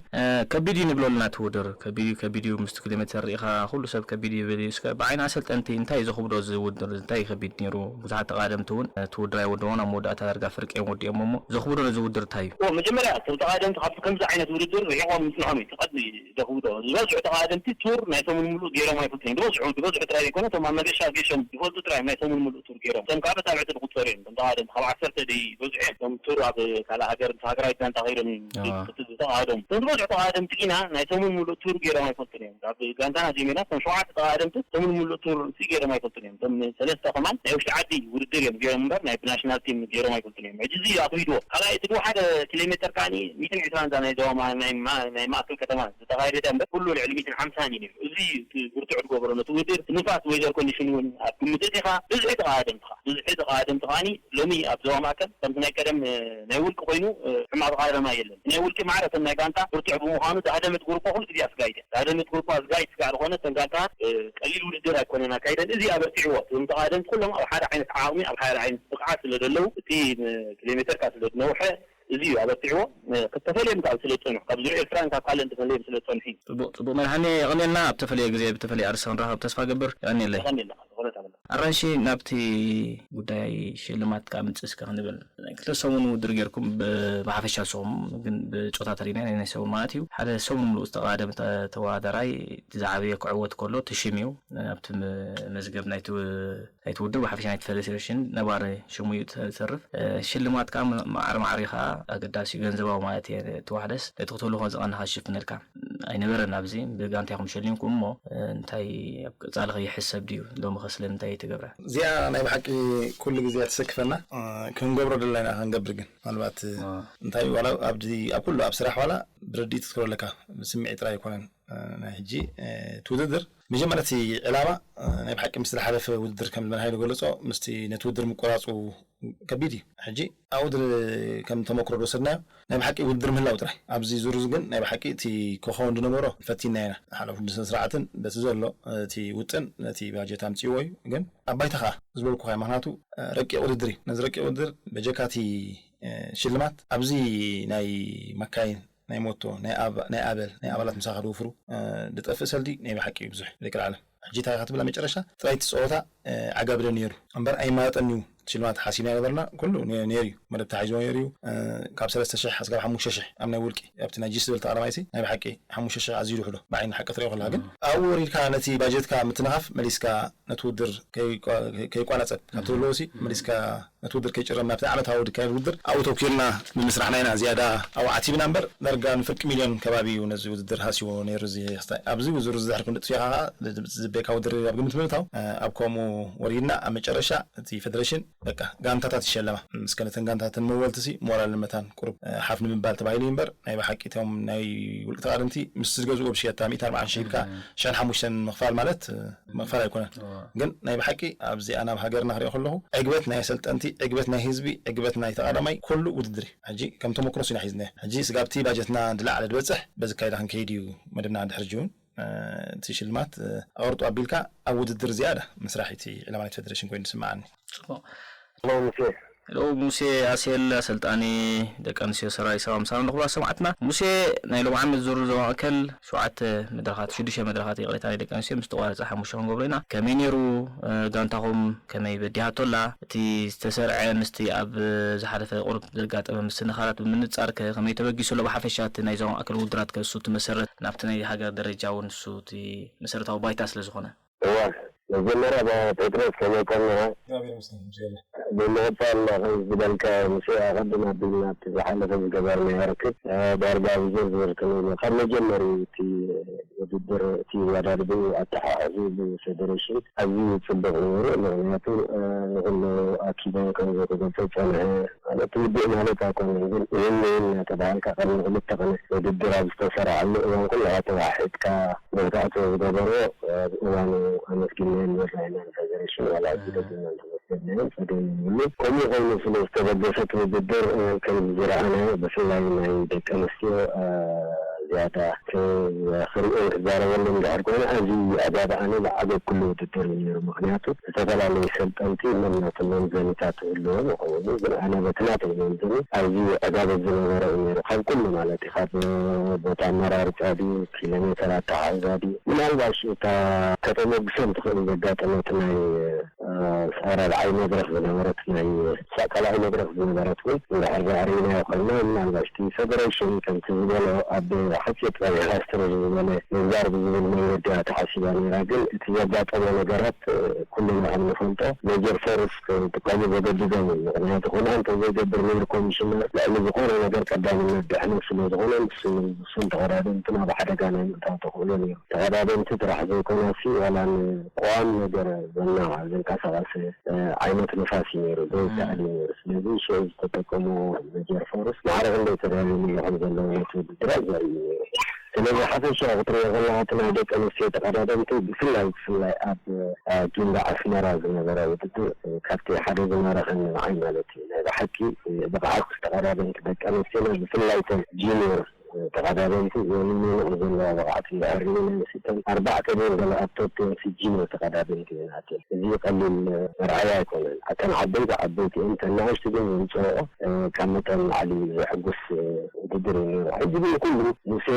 ከቢድ እዩ ንብሎ ኣለና እቲ ውድድር ከቢድ እዩ ከቢድ እዩ ምስቲ ኪሎ ሜትር ርኢኻ ኩሉ ሰብ ከቢድ እዩ ይብል እዩ እስከ ብዓይኒ ኣሰልጠንቲ እንታይ እዩ ዘኽብዶ እዚ ውድድር እንታይ እዩ ከቢድ ነይሩ ብዙሓት ተቓደምቲ እውን እቲ ውድድር ኣይወደዎን ኣብ መወዳእታ ዳርጋ ፍርቂ እዮም ወዲኦም እሞ ዘኽብዶ ነዚ ውድድር እንታይ እዩ መጀመርያ እቶም ተቓደምቲ ካብቲ ከምዚ ዓይነት ውድድር ርሒቖም ምፅንሖም እዩ እቲ ቀድሚ ዘኽብዶ ዝበዝሑ ተቓደምቲ ቱር ናይ ሰሙን ሙሉእ ገይሮም ኣይፈልጡን እዮም ዝበዝሑ ዝበዝሑ ጥራይ ዘይኮነ እቶም ኣብ መገሻ ገሾም ይፈልጡ ጥራይ እዮም ናይ ሰሙን ሙሉእ ቱር ገይሮም እቶም ካብ ኣታብዕቲ ዝቁፀሩ እዮም እቶም ተቓደምቲ ካብ ዓሰርተ ደይ በዝሑ እዮም እቶም ቱር ኣብ ካልእ ሃገር ምስ ሃገራዊት ጋንታ ከይዶም ዝተቓደሙ እቶም ዝበዝሑ ተቓደምቲ ግና ናይ ሰሙን ሙሉእ ቱር ገይሮም ኣይፈልጡን እዮም ካብ ጋንታና ጀሚርና እቶም ሸውዓተ ተቓደምቲ ሰሙን ሙሉእ ቱር ሲ ገይሮም ኣይፈልጡን እዮም እቶም ሰለስተ ከማን ናይ ውሽጢ ዓዲ ውድድር እዮም ገይሮም እምበር ናይ ብናሽናል ቲም ገይሮም ኣይፈልጡን እዮም ሕጂ እዚ ኣኽቢድዎ ካልኣይ እቲ ሓደ ኪሎ ሜትር ከዓኒ ሚእትን ዕስራን እዛ ናይ ዞባ ማ- ናይ ማ- ናይ ማእከል ከተማ ዝተኻየደ ድያ እምበር ኩሉ ልዕሊ ሚእትን ሓምሳን እዩ ነይሩ። እዚ እቲ ብርቱዕ ዝገበሮ ነቲ ውድድር እቲ ንፋስ ዌዘር ኮንዲሽን እውን ኣብ ግምት ኣእቲኻ ብዝሒ ተቓደምትኻ ብዝሒ ተቓደምቲ ከዓኒ ሎሚ ኣብ ዞባ ማእከል ከምቲ ናይ ቀደም እ፣ ናይ ውልቂ ኮይኑ እ፣ ሕማቕ ተቓደማ የለን። ናይ ውልቂ ማዕረ እተን ናይ ጋንታ ብርቱዕ ብምዃኑ እቲ ሃደመት ጉሩፓ ኩሉ ግዜ ኣስጋይት እያ። እቲ ሃደመት ጉሩፓ ኣስጋይት ስጋዕ ዝኾነ እተን ጋንታታት እ፣ ቀሊል ውድድር ኣይኮነን ኣካይደን። እዚ ኣበርቲዕዎ እቶም ተቓደምቲ ኩሎም ኣብ ሓደ ዓይነት ዓቕሚ ኣብ ሓደ ዓይነት ብቕዓት ስለ ዘለዉ እቲ ኪሎ ሜተር ካብ ስለ ዝነውሐ እዚ እዩ ኣበርቲዕዎ። ከተፈልዮም ካብ ስለ ዝጸንሑ ካብ ዙርያ ኤርትራን ካብ ካልእን ተፈልዮም ስለ ዝጸንሑ እዩ። ጽቡቕ ጽቡቕ መድሓኒ የቐንየልና። ኣብ ተፈለየ ግዜ ብተፈለየ ኣርእስቲ ክንራኸብ ተስፋ ገብር። የቐንየለይ። የቐንየልና። ዝኾነ ታበላ። ኣራንሺ ናብቲ ጉዳይ ሽልማት ከዓ ምጽእ እስከ ክንብል ናይ ክልተ ሰሙን ውድድር ጌርኩም ብ- ብሓፈሻ ንስኹም ግን ብጾታ ተሪና ናይ ናይ ሰሙን ማለት እዩ ሓደ ሰሙን ምሉእ ዝተቐዳደመ ተ- ተወዳዳራይ እቲ ዝዓበየ ክዕወት ከሎ እቲ ሽም እዩ ኣብቲ ም- መዝገብ ናይቲ ው- ናይቲ ውድብ ብሓፈሻ ናይቲ ፌደሬሽን ነባሪ ሽሙ እዩ ተተርፍ ሽልማት ከዓ ማዕረ ማዕሪኻ ኣገዳሲ እዩ ገንዘባዊ ማለት እየ እቲ ዋሕደስ ነቲ ክትህሉ ከ ዝቐነኻ ዝሽፍነልካ ኣይነበረን ኣብዚ ብጋንታ ኢኹም ሸሊምኩም እሞ እንታይ ኣብ ቀፃሊ ከይሕሰብ ድዩ ሎሚ ከ ስለምንታይ ኣይተገብረ እዚኣ ናይ ብሓቂ ኩሉ ግዜ ትሰክፈና ክንገብሮ ደለና ክንገብር ግን ምናልባት እንታይ ዋላ ኣብዚ ኣብ ኩሉ ኣብ ስራሕ ዋላ ብረድኢት ክትክሮ ኣለካ ስምዒት ጥራይ ኣይኮነን ናይ ሕጂ እቲ ውድድር መጀመርያ እቲ ዕላማ ናይ ብሓቂ ምስ ዝሓለፈ ውድድር ከም መድሃይሉ ገለፆ ምስቲ ነቲ ውድድር ምቆራፁ ከቢድ እዩ ሕጂ ኣብ ውድድር ከም ተመክሮ ዝወሰድናዮ ናይ ብሓቂ ውድድር ምህላው ጥራይ ኣብዚ ዙር ግን ናይ ብሓቂ እቲ ክኸውን ዝነበሮ ፈቲና ኢና ሓለፉ ስነ ስርዓትን በቲ ዘሎ እቲ ውጥን ነቲ ባጀት ኣምፅዎ እዩ ግን ኣብ ባይታ ከዓ ዝበልኩ ምክንያቱ ረቂቕ ውድድር እዩ ነዚ ረቂቕ ውድድር በጀካ እቲ ሽልማት ኣብዚ ናይ መካይን ናይ ሞቶ ናይ ኣበል ናይ ኣባላት ምሳኻ ዝውፍሩ ዝጠፍእ ሰልዲ ናይ ብሓቂ እዩ ብዙሕ ደቂ ዓለም ሕጂ እንታይ ክትብል ኣብ መጨረሻ ጥራይ እቲ ፀወታ ዓጋብደ ነይሩ እምበር ኣይማረጠን እዩ ሽልማት ሓሲብና ነበርና ኩሉ ነይሩ እዩ መደብ ተሓይዝዎ ነይሩ እዩ ካብ ሰለስተ ሽሕ ኣስጋብ ሓሙሽተ ሽሕ ኣብ ናይ ውልቂ ኣብቲ ናይ ጂስ ዝበልቲ ቀዳማይሲ ናይ ብሓቂ ሓሙሽተ ሽሕ ኣዝዩ ድሕዶ ብዓይኒ ሓቂ ትሪኦ ከለካ ግን ኣብኡ ወሪድካ ነቲ ባጀትካ ምትንኻፍ መሊስካ ነቲ ውድር ከይቋነፀብ ካብቲ ዘለዎሲ መሊስካ ነቲ ውድር ከይጭረም ናብቲ ዓመታዊ ዝካየድ ውድድር ኣብኡ ተኪርና ብምስራሕና ኢና ዝያዳ ኣብኡ ዓቲብና እምበር ዳርጋ ንፍርቂ ሚልዮን ከባቢ እዩ ነዚ ውድድር ሃስይዎ ነይሩ እዚ ክስታይ ኣብዚ ውድድር እዚ ድሕሪ ክንድጥፍኢኻ ከዓ ዝበካ ውድድር ኣብ ግምት ብምእታው ኣብ ከምኡ ወሪድና ኣብ መጨረሻ እቲ ፌደሬሽን በቃ ጋንታታት ይሸለማ እስከ ነተን ጋንታተን መወልትሲ ሞራል ንመታን ቁሩብ ሓፍ ንምባል ተባሂሉ እዩ እምበር ናይ ብሓቂ እቶም ናይ ውልቂ ተቃደምቲ ምስ ዝገዝኡ ብሽየታ ሚእቲ ኣርባዓን ሽሕ ኢልካ ሽሕን ሓሙሽተን ምኽፋል ማለት ምኽፋል ኣይኮነን ግን ናይ ብሓቂ ኣብዚኣ ናብ ሃገርና ክሪኦ ከለኹ ዕግበት ናይ ኣሰልጠንቲ ዕግበት ናይ ህዝቢ ዕግበት ናይ ተቃዳማይ ኩሉ ውድድር እዩ ሕጂ ከም ተመክሮ ሲና ሒዝና ሕጂ ስጋብቲ ባጀትና ድላዓለ ዝበፅሕ በዚ ካይዳ ክንከይድ እዩ መደብና ድሕር ጅውን እቲ ሽልማት ኣቅርጡ ኣቢልካ ኣብ ውድድር ዝያዳ ምስራሕ እቲ ዕላማ ናይ ፌደሬሽን ኮይኑ ዝስምዓኒ ሄሎ ሙሴ ኣሴል ኣሰልጣኒ ደቂ ኣንስትዮ ሰራዊት ሰባ ምሳና ንኽብራ ሰማዕትና ሙሴ ናይ ሎም ዓመት ዙር ዞባ ማእከል ሸውዓተ መድረኻት ሽዱሽተ መድረኻት ይቕሬታ ናይ ደቂ ኣንስትዮ ምስ ተቋረፀ ሓሙሽተ ክንገብሮ ኢና ከመይ ነይሩ ጋንታኹም ከመይ በዲሃቶ ኣላ እቲ ዝተሰርዐ ምስቲ ኣብ ዝሓለፈ ቁሩብ ዘጋጠመ ምስንኻላት ብምንፃር ከ ከመይ ተበጊሱ ኣሎ ብሓፈሻ እቲ ናይ ዞባ ማእከል ውድራት ከ እሱ እቲ መሰረት ናብቲ ናይ ሃገር ደረጃ እውን እሱ እቲ መሰረታዊ ባይታ ስለ ዝኾነ እወ መጀመርያ ባ ጴጥሮስ ከመይ ኮንካ? እግዚኣብሔር ይመስገን። ብምቕፃል ከምዚ ዝበልካ ምስ ኣቐድም ኣቢልና ኣብቲ ዝሓለፈ ዝገበርናዮ ርክብ ዳርጋ ብዝርዝር ክንብል ካብ መጀመሪ እቲ ውድድር እቲ ኣወዳድብኡ ኣተሓሕዙ ብፌደሬሽን ኣዝዩ ፅቡቕ ነይሩ። ምክንያቱ ንኩሉ ኣኪቦ ከም ዘተገልፀ ፀንሐ ማለት ውድእ ማለት ኣይኮነን፣ ግን ይህን ይህን እናተባሃልካ ቅድሚ ክልተ ቀነ ውድድር ኣብ ዝተሰራዓሉ እዋን ኩሉ ተዋሒጥካ መግዛእቲ ዝገበርዎ እዋኑ ኣመስጊናዮ ንወዳይና ንፈደሬሽን ዋላ እዚ ደጊምና እንተመስገናዮ ጸገም የብሉ። ከምኡ ኮይኑ ስለ ዝተበገሰት ውድድር ከም ዝረኣናዮ ብፍላይ ናይ ደቂ ኣንስትዮ ዝያዳ ክሪኦን ክዛረበሉን ድሕር ኮይኑ ኣዝዩ ኣጋብኣኒ ዝዓገብ ኩሉ ውድድር እዩ ነይሩ። ምክንያቱ ዝተፈላለዩ ሰልጠንቲ ነናቶም መምዘኒታት ይህልዎም ይኸውን፣ ግን ኣነ በቲ ናተይ መምዘኒ ኣዝዩ ዕጋበት ዝነበረ እዩ ነይሩ ካብ ኩሉ ማለት እዩ ካብ ቦታ ኣመራርፃ ድዩ ኪሎ ሜተር ኣተሓሕዛ ድዩ ምናልባሽ እታ ከተመጉሰን ትኽእል ዘጋጠመት ናይ ራብዓይ መድረክ ዝነበረት ናይ ሳብ ካልኣይ መድረክ ዝነበረት እውን እንድሕር ርኢናዮ ኮይና ምናልባሽ እቲ ፌደሬሽን ከምቲ ዝበሎ ኣብ ሓፂር ጥራይ ኢንዳስትሪ ዝበለ ምንዛር ብዝብል መንገዲ እያ ተሓሲባ ነይራ ግን እቲ ዘጋጠመ ነገራት ኩልና ከም ንፈልጦ ሜጀር ፎርስ ክጥቀሙ ዘገድዶም እዩ ምክንያቱ ኩና እንተዘይገብር ነይሩ ኮሚሽነር ልዕሊ ዝኾነ ነገር ቀዳምነት ድሕነት ስለዝኾነ ንሱ ንሱን ተቐዳደምትን ኣብ ሓደጋ ናይ ምእታው ተኽእሎ ነይሩ ተቐዳደምቲ ጥራሕ ዘይኮናሲ ዋላ ንቋም ነገር ዘና ዘንቀሳቐሰ ዓይነት ንፋስ እዩ ነይሩ ዘይከኣል እዩ ነይሩ ስለዚ ሽዑ ዝተጠቀሙ ሜጀር ፎርስ ማዕረ ክንደይ ተዳልዮም ኣለኹም ዘለዉ ነቲ ውድድራት ዘርኢ እዩ ነይሩ ስለዚ ሓፈሻ ክትሪኦ ከለካ እቲ ናይ ደቂ ኣንስትዮ ተቐዳደምቲ ብፍላይ ብፍላይ ኣብ ጊንዳዕ ኣስመራ ዝነበረ ውድድር ካብቲ ሓደ ዝማረኸኒ ንዓይ ማለት እዩ ናይ ብሓቂ ብቕዓት ተቐዳደምቲ ደቂ ኣንስትዮና ብፍላይ ተን ጂኒየር ተቐዳደምቲ ዘንመንኡ ዘለዋ ብቕዓት እንዳዕርዩ ናይ ሲተን ኣርባዕተ ደን ገለ ኣብ ቶፕ ቴን ፊጂን ተቐዳደምቲ እየን ኣትየን። እዚ ቀሊል መርኣያ ኣይኮነን። እተን ዓበይቲ ዓበይቲ እየን፣ እተን ንኣሽቱ ግን ዘምፅኦ ካብ መጠን ንላዕሊ ዘሕጉስ ውድድር እዩ ነይሩ። ሕጂ ግን ኩሉ ሙሴ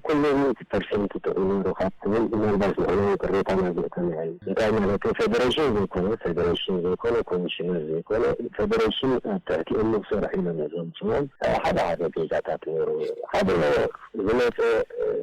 ኩሉ ሚእቲ ፐርሰንት ጥዑይ ነይሩ ካብ ትብል ምናልባት ንሕና እውን ቅሬታና ዘእተና እዩ። እንታይ ማለት እዩ? ፌደሬሽን ዘይኮነ ፌደሬሽን ዘይኮነ ኮሚሽነር ዘይኮነ ፌደሬሽን ኣብ ትሕቲኦም ንክሰርሑ ኢሎም እዮም ዘምፅዎም ሓደ ሓደ ጌጋታት ነይሩ። ሓደ ዝመፀ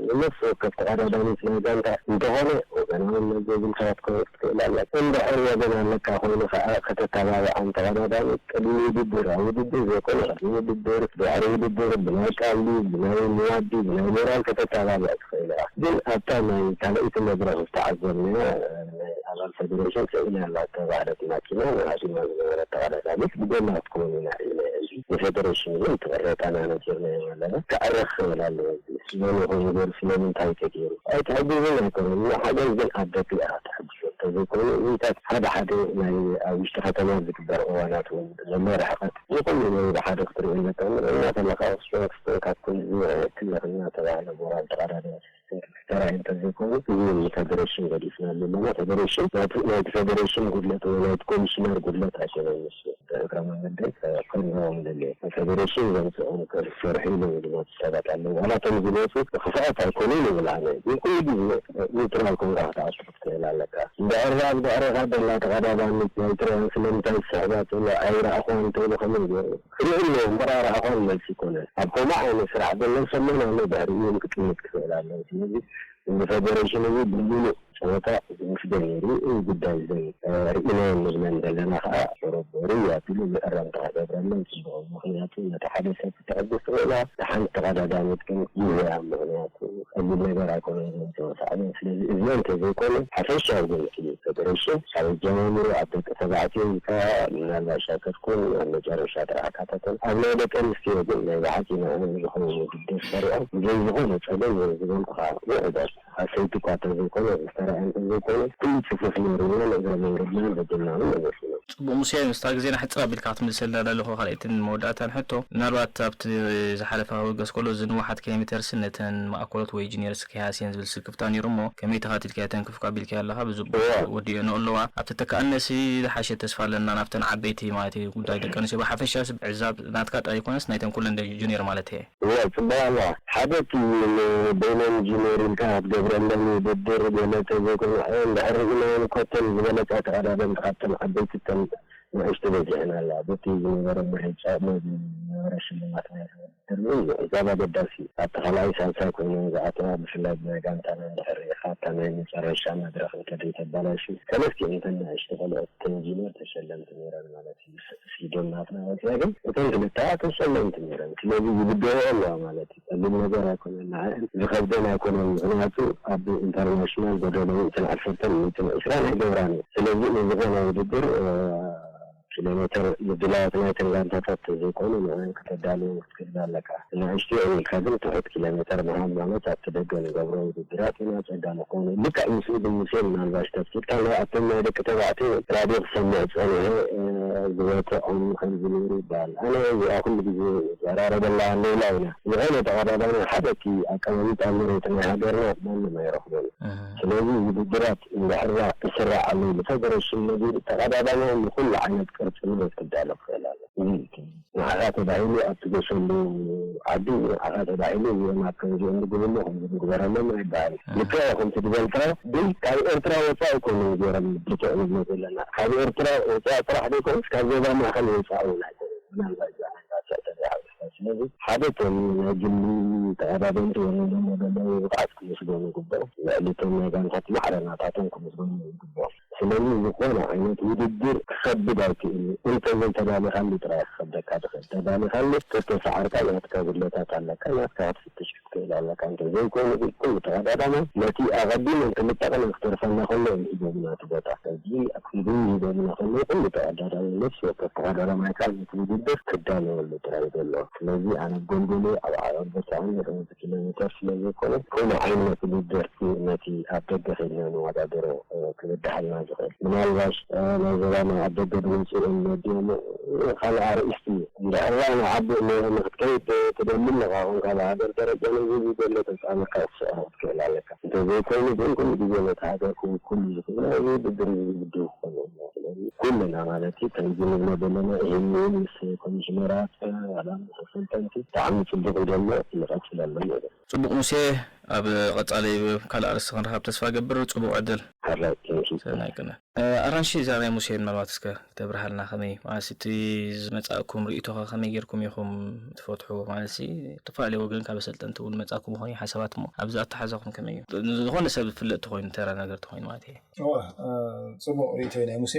ንነፍሲ ወከፍ ተቐዳዳሚት ናይ ጋንታ እንተኾነ ወገናውነት ዘይብልካ ክትከውን ትኽእል ኣለካ። እንድሕር ወገን ኣለካ ኮይኑ ከዓ ከተተባብዖም ተቐዳዳሚት ቅድሚ ውድድር፣ ኣብ ውድድር ዘይኮነ ቅድሚ ውድድር፣ ድሕሪ ውድድር ብናይ ቃል ድዩ ብናይ ንዋት ድዩ ብናይ ሞራል ከተተባብዕ ትኽእል ኢኻ። ግን ኣብታ ናይ ካልኣይቲ መድረኽ ዝተዓዘብናያ ናይ ኣባል ፌደሬሽን ስኢና ኣላ ዝተባህለት ማኪና ንሃዲማ ዝነበረት ተቐዳዳሚት ብጎና ክትከውን ኢና ርኢናያ። እዚ ንፌደሬሽን እውን እቲ ቅሬታና ነጊርናዮም ኣለና። ከዕርኽ ክብል ኣለዎ። እዚ ስለምንታይ ገይሩ ስለምንታይ ተገይሩ ኣይትሕግዝን ኣይኮነን። ንሓገዝ ግን ኣብ ደገ ኢኻ ተሕግዞ። እንተዘይኮይኑ እዚታት ሓደ ሓደ ናይ ኣብ ውሽጢ ከተማ ዝግበር እዋናት እውን ዘሎ ርሕቐት እዚ ኩሉ ናይ ብሓደ ክትሪኦ ኣለካ እምበር እናተለኻኸስካ ክስተንካት ኩሉ ዝውዕል ክለኽ እናተባህለ ሞራል ተቐዳዳሚ ተራይ እንተዘይኮኑ እዚ ንፈደሬሽን ገዲፍና ኣለና። ፈደሬሽን ናይቲ ናይቲ ፈደሬሽን ጉድለት ወይ ናይቲ ኮሚሽነር ጉድለት ኣይኮነን። ንሱ እግረ መንገደይ ከንርኦም ደልየ ፈደሬሽን ዘምፅኦም ክሰርሑ ኢሎም ዝመፁ ሰባት ኣለዉ። ዋላ እቶም ዝመፁ ክፍኣት ኣይኮኑን ይብል ኣነ። ግን ኩሉ ግዜ ኒውትራል ኮንካ ክትኣቱ ክትክእል ኣለካ። እንድሕር ኣብ ድሕርኻ ደላ ተቐዳዳሚት ናይ ትራያን ስለምንታይ ዝስሕባ ትብሎ ኣይረኣኹዋን እንተይሉ ከመይ ገይሩ ክርኢ ኣለዎ እምበር ኣይረኣኹዋን መልሲ ይኮነ። ኣብ ከምኡ ዓይነት ስራሕ ዘሎ ሰሞን ኣነ ድሕሪኡ እዮም ክጥምት ክኽእል ኣለዎ። ስለዚ እዚ ፈደሬሽን እዚ ብምሉእ ጸወታ ዝምስገን ነይሩ። እዚ ጉዳይ እዘን ርኢናዮ ንብለን ዘለና ከኣ በረበሩ እዩ ኣቢሉ እርምት ክገብረለን ጽቡቕ እዩ። ምኽንያቱ ነቲ ሓደ ሰብ ክተዕግስ ትኽእላ፣ ንሓንቲ ተቐዳዳሚት ግን ግዜያ። ምኽንያቱ ቀሊል ነገር ኣይኮነን እዞም ጸወታ ኣበን። ስለዚ እዚኦ እንተዘይኮነ ሓፈሻዊ ግን እቲ ፈደሬሽን ካብ ኣጀማምርኡ ኣብ ደቂ ተባዕትዮ ኢልካ ምናልባት ሻከትኩን ኣብ መጨረሻ ጥራሕ ኣካታተል ኣብ ናይ ደቂ ኣንስትዮ ግን ናይ ብሓቂ ንዕኡ ዝኸውን ውድድር ሰሪዖም ብዘይ ዝኾነ ጸገም እዮም ዝበልኩኻ ውሑዳት። ሓሰይቲ እኳ እንተዘይኮነ ዝተረኣየ እንተዘይኮነ ኩሉ ጽፉፍ ነይሩ ኢልና ንእግረ መንገድና በጀና እውን ነመስግኖም። ጽቡቕ ሙሴ፣ ምስታ ግዜና ሕጽር ኣቢልካ ክትምልሰልና ደለኹ ካልኣይትን መወዳእታን ሕቶ፣ ምናልባት ኣብቲ ዝሓለፈ ክበገስ ከሎ እዚ ንውሓት ኪሎሜተርስን ነተን ማእከሎት ወይ ጁኒየርስ ከይሃስየን ዝብል ስክፍታ ነይሩ እሞ ከመይ ተኻቲልካዮ ተንክፍካ ኣቢልካዮ ኣለኻ ብዝቡቕ እወ። ወዲኦንኦ ኣለዋ። ኣብ ተተካእነሲ ዝሓሸ ተስፋ ኣለና ናብተን ዓበይቲ ማለት እዩ ጉዳይ ደቂ ኣንስትዮ ብሓፈሻ ስብ ዕዛብ ናትካ ጥራይ ኣይኮነስ ናይተን ኩለን ደ- ጁኒየር ማለት እየ። እወ ጽቡቕ ኣለዋ። ሓደ እቲ ንበይነን ጁኒየር ኢልካ ክትገብረለን ውድድር ገለ ተዘይኮይኑ እንድሕር ርኢናየን ኮተን ዝበለጻ ተቐዳደምቲ ካብተን ዓበይቲ እተን ንእሽቱ በዚሐን ኣለዋ። በቲ ዝነበረ ምርጫ ዝነበረ ሽልማት ናይ ትርጉም እዩ። እዛ ኣገዳሲ ኣብቲ ካልኣይ ሳልሳይ ኮይነን ዝኣተዋ ብፍላይ ብናይ ጋንታና እንድሕር ርኢኻ ኣብታ ናይ መጨረሻ መድረኽ እንተዘይተባላሹ ሰለስቲኦም እተን ንእሽቶ ቆልዑት ተንጂኖ ተሸለምቲ ነይረን ማለት እዩ። ሲዶን ናትና ወፅያ ግን እተን ክልተ ተሸለምቲ ነይረን። ስለዚ ይብደሆ ኣለዋ ማለት እዩ። ቀሊል ነገር ኣይኮነን፣ ንዓን ዝኸብደን ኣይኮነን። ምክንያቱ ኣብ ኢንተርናሽናል ጎደሎ ሚእትን ዓሰርተን ሚእትን ዕስራን ኣይገብራን እዩ። ስለዚ ንዝኾነ ውድድር ኪሎ ሜትር ምድላዋት ናይተን ጋንታታት ዘይኮኑ ንዕን ከተዳልዎም ክትክእል ኣለካ። ንእሽቶ ኢልካ ግን ትሑት ኪሎ ሜትር ምሃብ ማለት ኣብቲ ደገ ንገብሮ ውድድራት ኢና ጸጋም ክኾኑ። ልክዕ ምስኡ ብምስል ምናልባሽ ተፍኪድካ ናይ ኣቶም ናይ ደቂ ተባዕትዮ ራድዮ ክሰምዕ ጸኒሐ ዝበተዖም ከም ዝነሩ ይበሃል። ኣነ እዚኣ ኩሉ ግዜ ዘራረበላ ሌላ ኢና። ዝኾነ ተቐዳዳሚ ሓደ እቲ ኣቀማምጣ መሬት ናይ ሃገርና ማንም ኣይረኽቦን። ስለዚ ውድድራት እንድሕራ ክስራዕ ኣለዎ ብፈደረሽን ነዚሩ ተቐዳዳማይ ንኹሉ ዓይነት ቅርጺ ንብረት ክዳሎ ክኽእል ኣሎ። እዚ እዩ እቲ ንዓኻ ተባሂሉ ኣብ ትገሸሉ ዓዲ ንዓኻ ተባሂሉ እዚኦም ኣብ ከምዚኦም ምግብሞ ከምዚ ምግበረሎም ኣይበሃል። ልክዕ ከምቲ ዝበልካ ግን ካብ ኤርትራ ወፃኢ ኣይኮኑን ገይሮም ብርትዕ ንብሎ ዘለና። ካብ ኤርትራ ወፃኢ ጥራሕ ዘይኮኑስ ካብ ዞባ ማእኸል ወፃኢ እውን ኣይኮኑን። ምናልባት እዛ ናይ ባጽዕ ተዘይሓዊስካ። ስለዚ ሓደ እቶም ናይ ግሊ ተቐዳደምቲ ወሪዶሞ ዘለዉ ብቕዓት ክምስገኑ ይግብኦም። ልዕሊ እቶም ናይ ጋንታት ማዕረ ናታቶም ክምስገኑ ይግብኦም። ስለዚ ዝኾነ ዓይነት ውድድር ክኸብድ ኣይክእልን እዩ። እንተዘይተዳሊኻሉ ጥራይ ክኸብደካ ዝኽእል። ተዳሊኻሉ፣ ተተሳዓርካ ናትካ ጉድለታት ኣለካ፣ ናትካ ክትፍትሽ ክትክእል ኣለካ። እንተዘይኮይኑ ግን ኩሉ ተቐዳዳማይ ነቲ ኣቐዲሞም ክልተ ቅነ ክተርፈና ከሎ እዮም ሂቦምና እቲ ቦታ። ሕጂ ኣብ ክንድኡ ሂቦምና ከለዉ ኩሉ ተቐዳዳማይ ነፍሲ ወከፍ ተቐዳዳማይ ከኣ ነቲ ውድድር ክዳለወሉ ጥራይ እዩ ዘሎ። ስለዚ ኣነ ጎልጎሎ ኣብ ዓቐብ በርትዖም ኪሎ ሜተር ስለ ዘይኮነ፣ ኮነ ዓይነት ውድድር ነቲ ኣብ ደገ ኸይድና ንወዳደሮ ክብድሃልና ዝኽእል። ምናልባሽ ናይ ዞባና ኣብ ደገ ዝመፅኡ እዮም ወዲኦም ካልእ ኣርእስቲ እዩ። እንድሕር ንዓቢ ንክትከይድ ትደሊ ኣለኻ፣ ኹን ካልእ ሃገር ደረጃ ነዚ ዘሎ ተፃሚርካ ክትስዕሮ ክትክእል ኣለካ። እንተዘይኮይኑ ግን ኩሉ ግዜ ነቲ ሃገር ክውክሉ ዝኽእሉ ናይ ውድድር ዝግድሩ ክኾኑ እዮም። ስለዚ ኩልና ማለት እዩ ከምዚ ንብሎ ዘለና ይህን ምስ ኮሚሽነራት ዋላ ምስ ኣሰልጠንቲ ብጣዕሚ ፅቡቕ እዩ ዘሎ ይቐፅለሉ ማለት እዩ። ጽቡቕ ሙሴ፣ ኣብ ቀጻሊ ካልእ ኣርእስቲ ክንረኻብ ተስፋ እገብር። ጽቡቕ ዕድል። ሓራይ፣ ቴንኪ። ሰናይ ቅነ። ኣራንሺ፣ እዛ ናይ ሙሴ ምናልባት እስከ ክተብርሃልና፣ ከመይ ማለት እቲ ዝመጻእኩም ርእይቶኸ ከመይ ጌርኩም ኢኹም ትፈትሑ? ማለት ሲ፣ ተፈላለየ ወገን ካብ ኣሰልጠንቲ እውን መጻእኩም ይኾን ሓሳባት እሞ ኣብዚ ኣተሓዛኹም ከመይ እዩ? ዝኾነ ሰብ ዝፍለጥ ተኾይኑ፣ ተራ ነገር ተኾይኑ ማለት እየ። እወ፣ ጽቡቕ ርእይቶ እዩ ናይ ሙሴ።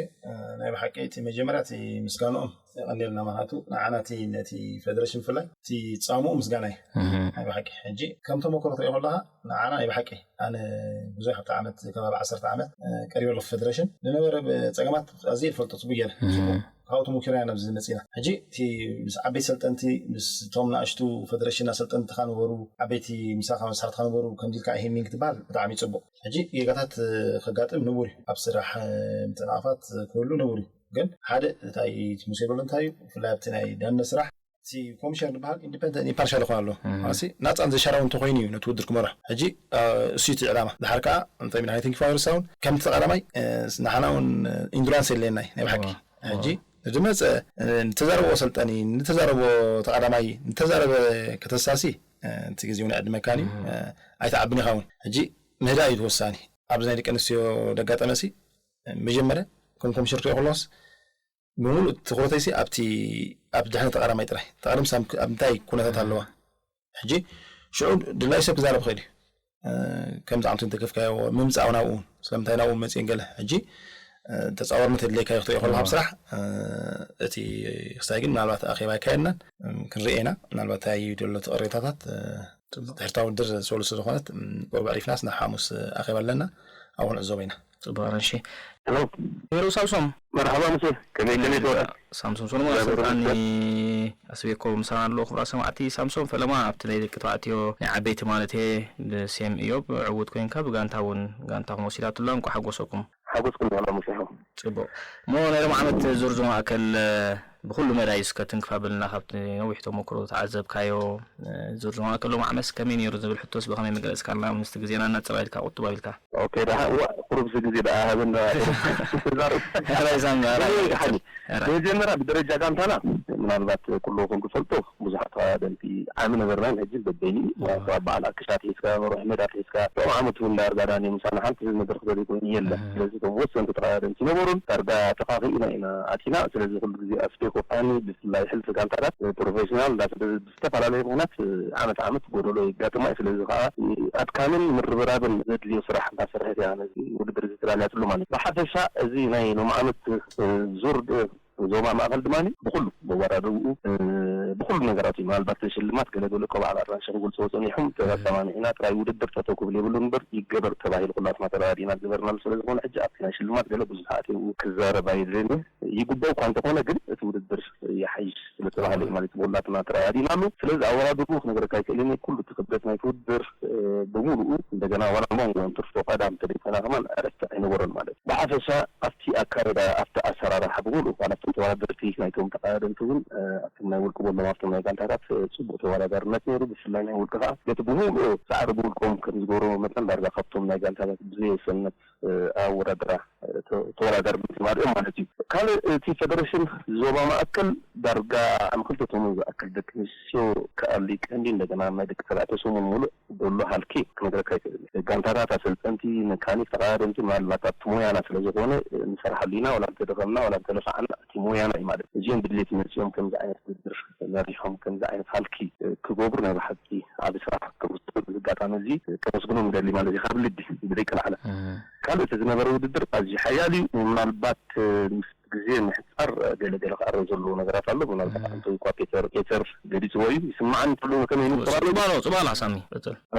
ናይ ብሓቂ እቲ መጀመርያ እቲ ምስጋንኦም የቐንየልና። ምኽንያቱ ንዓና እቲ ነቲ ፌደሬሽን ብፍላይ እቲ ጻምኡ ምስጋና እዩ። ናይ ብሓቂ ሕጂ ከም ተመክሮ ትሪኦ ከለኻ ንዓና ናይ ብሓቂ ኣነ ብዙሕ ኣብቲ ዓመት ከባቢ ዓሰርተ ዓመት ቀሪበ ኣለኹ ፌደሬሽን ዝነበረ ጸገማት ኣዝየ ዝፈልጦ ጽቡቅ ገይረ። ካብኡ ተመኪርና ኢና ናብዚ መጺና። ሕጂ እቲ ምስ ዓበይቲ ሰልጠንቲ ምስቶም ንኣሽቱ ፌደሬሽን ኣሰልጠንትኻ ነበሩ፣ ዓበይቲ ምሳኻ መሳርትኻ ነበሩ ከምዚ ኢልካ ይሄን ሚንግ ትበሃል ብጣዕሚ ጽቡቅ። ሕጂ ጌጋታት ከጋጥም ንቡር እዩ። ኣብ ስራሕ ምትንኻፋት ክህሉ ንቡር እዩ። ግን ሓደ እንታይ እቲ ሙሴ ዝበሎ እንታይ እዩ ብፍላይ ኣብቲ ናይ ዳነ ስራሕ እቲ ኮሚሽነር ዝበሃል ኢንዲፐንደንት ኢምፓርሻል ይኾን ኣሎ ማለትሲ ናፃን ዘሻራዊ እንተኮይኑ እዩ ነቲ ውድድር ክመርሖ። ሕጂ እሱ እቲ ዕላማ ድሓር ከዓ እንታይ ሚና ቲንክ ፋይር ሳውን ከምቲ ተቃዳማይ ንሓና እውን ኢንዱራንስ የለየናይ ናይ ብሓቂ። ሕጂ ዝመፀ ንተዛረቦ ሰልጠኒ ንተዛረቦ ተቃዳማይ ንተዛረበ ከተሳሲ እቲ ግዜ እውን ዕድመካን እዩ ኣይተዓብን ኢኻ እውን። ሕጂ ምህዳ እዩ ተወሳኒ ኣብዚ ናይ ደቂ ኣንስትዮ ደጋጠመሲ መጀመርያ ከም ኮሚሽነር ክሪኦ ከለዋስ ብምሉእ ትኩረተይሲ ኣብቲ ኣብ ድሕነ ተቃዳማይ ጥራይ ተቃደምስ ኣብ እንታይ ኩነታት ኣለዋ ሕጂ ሽዑ ድላዩ ሰብ ክዛረብ ክእል እዩ። ከምዚ ዓመት እንተከፍካዮ ምምፃእ ናብኡ ስለምንታይ ናብኡ መፅእን ገለ ሕጂ ተፃወርነት የድለይካ እዩ ክትሪኦ ከለካ ኣብ ስራሕ እቲ ክስታይ ግን ምናልባት ኣኼባ ኣይካየድናን ክንርኢ ኢና ምናልባት እንታይ እዩ ደሎ እቲ ቅሬታታት ድሕርታ ውድድር ሰሉስ ዝኾነት ቁርብ ዕሪፍናስ ናብ ሓሙስ ኣኼባ ኣለና ኣብኡ ንዕዘቦ ኢና። ጽቡቅ ኣራንሺ። ሄሎ። ሄሎ ሳምሶም። መርሓባ ሙሴ፣ ከመይ ከመይ ትወራ? ሳምሶም ሰሎሞን ኣሰልጣኒ ኣስቤኮ ምሳና ኣሎ። ክቡራት ሰማዕቲ ሳምሶም ፈለማ ኣብቲ ናይ ደቂ ተባዕትዮ ናይ ዓበይቲ ማለት ብሴም እዮብ ዕዉት ኮይንካ ብጋንታ እውን ጋንታኹም ወሲዳትላ እንቋ ሓጎሰኩም። ሓጎስኩም ንሕና ሙሴ ሓው። ጽቡቅ እሞ ናይ ሎም ዓመት ዙር ዞን ማእከል ብኩሉ መዳይ እስከ ትንክፍ ኣበልና ካብቲ ነዊሕ ተመክሮ ተዓዘብካዮ ዙር ዞን ማእከል ሎም ዓመስ ከመይ ነይሩ ዝብል ሕቶስ ብኸመይ መገለጽካልና ምስቲ ግዜና እናጸባቢልካ ቁጥብ ኣቢልካ። ኦኬ ደሓ እዋ ቁሩብሲ ግዜ ደኣ ሃበና። ተዛረብ። ራይዛን ራይ- መጀመርያ ብደረጃ ጋንታና ምናልባት ኩልኹም ትፈልጡ ብዙሓት ተቐዳደምቲ ዓሚ ነበርና ሕጂ በበይኒ በዓል ኣክሻት ሒዝካ መሩሕ ሜዳ ሒዝካ ሎም ዓመት እውን ዳርጋ ዳኒ ምሳና ሓንቲ መድረክ ዘሪብ ኮይኑ የለን። ስለዚ እቶም ወሰንቲ ተቐዳደምቲ ነበሩን ዳርጋ ተኻኺእና ኢና ኣቲና። ስለዚ ኩሉ ግዜ ኣስቤኮ ወሳኒ፣ ብፍላይ ሕልፊ ጋንታታት ፕሮፌሽናል እንዳተደ ብዝተፈላለየ ምክንያት ዓመት ዓመት ጎደሎ የጋጥማ እዩ። ስለዚ ከዓ ኣድካምን ምርብራብን ዘድልዮ ስራሕ እንዳሰርሐት እያ ነዚ ውድድር እዚ ተዳልያትሉ ማለት እዩ። ብሓፈሻ እዚ ናይ ሎም ዓመት ዙር ዞባ ማእከል ድማ ብኩሉ መወዳደርኡ ብኩሉ ነገራት እዩ። ምናልባት ሽልማት ገለገለ እኮ በዓል ኣራንሺ ክገልፅዎ ፀኒሖም ተሰማሚዕና ጥራይ ውድድር ጠጠው ክብል የብሉን እምበር ይገበር ተባሂሉ ኩላትና ተረዳዲእና ዝገበርናሉ ስለዝኾነ ሕጂ ኣብቲ ናይ ሽልማት ገለ ብዙሕ ኣትዩ ክዛረብ ኣይደልን። ይግባው እኳ እንተኾነ ግን እቲ ውድድር ይሓይሽ ስለተባሃለ እዩ ማለት ብኩላትና ተረዳዲእናሉ። ስለዚ ኣወዳድሩ ክነግረካ ኣይክእልን እየ። ኩሉ እቲ ክብደት ናይቲ ውድድር ብምሉኡ እንደገና ዋላ ሞንጎ እንትርፎ ቀዳም ተደይኮና ከማን ዕረፍቲ ኣይነበሮን ማለት እዩ። ብሓፈሻ ኣብቲ ኣካይዳ ኣብቲ ኣሰራርሓ ብምሉኡ ዋላ ኣብቶም ተወዳደርቲ ናይቶም ተቐዳደምቲ እውን ኣብቶም ናይ ውልቂ ቦሎም ኣብቶም ናይ ጋንታታት ፅቡቅ ተወዳዳርነት ነይሩ። ብፍላይ ናይ ውልቂ ከዓ ነቲ ብምሉኡ ፃዕሪ ብውልቆም ከም ዝገብሮ መጠን ዳርጋ ካብቶም ናይ ጋንታታት ብዘየሰነት ኣወዳድራ ተወዳዳሪ ምትማሪኦም ማለት እዩ። ካልእ እቲ ፌደሬሽን ዞባ ማእከል ዳርጋ ዓሚ ክልተ ሰሙን ዝኣክል ደቂ ኣንስትዮ ክኣሊ ቀንዲ እንደገና ናይ ደቂ ተባዕትዮ ሰሙን ሙሉእ ዘሎ ሃልኪ ክነግረካ ይክእል። ጋንታታት ኣሰልጠንቲ መካኒክ ተቃዳደምቲ ምናልባት ኣብቲ ሞያና ስለዝኮነ ንሰርሓሉ ኢና ወላ እንተደኸምና ወላ እንተለፋዕና እቲ ሞያና እዩ ማለት እዚኦም ብድሌት መፅኦም ከምዚ ዓይነት ውድድር መሪሖም ከምዚ ዓይነት ሃልኪ ክገብሩ ናይ ብሓቂ ዓብ ስራሕ ከምዝስሩ ብዚ ኣጋጣሚ እዚ ከመስግኖም ይደሊ ማለት እዩ ካብ ልቢ ብደቂ ላዕለ ካልእ እቲ ዝነበረ ውድድር ኣዝዩ ሓያል እዩ ምናልባት ምስ ግዜ ምሕፃር ገለገለ ክኣረው ዘለዎ ነገራት ኣሎ ምናልባት ኣንተ እኳ ፔተር ፔተር ገሊፅዎ እዩ ይስማዓኒ እንተሎ ከመይ ንፅባሎ ፅባሎ ሳሚ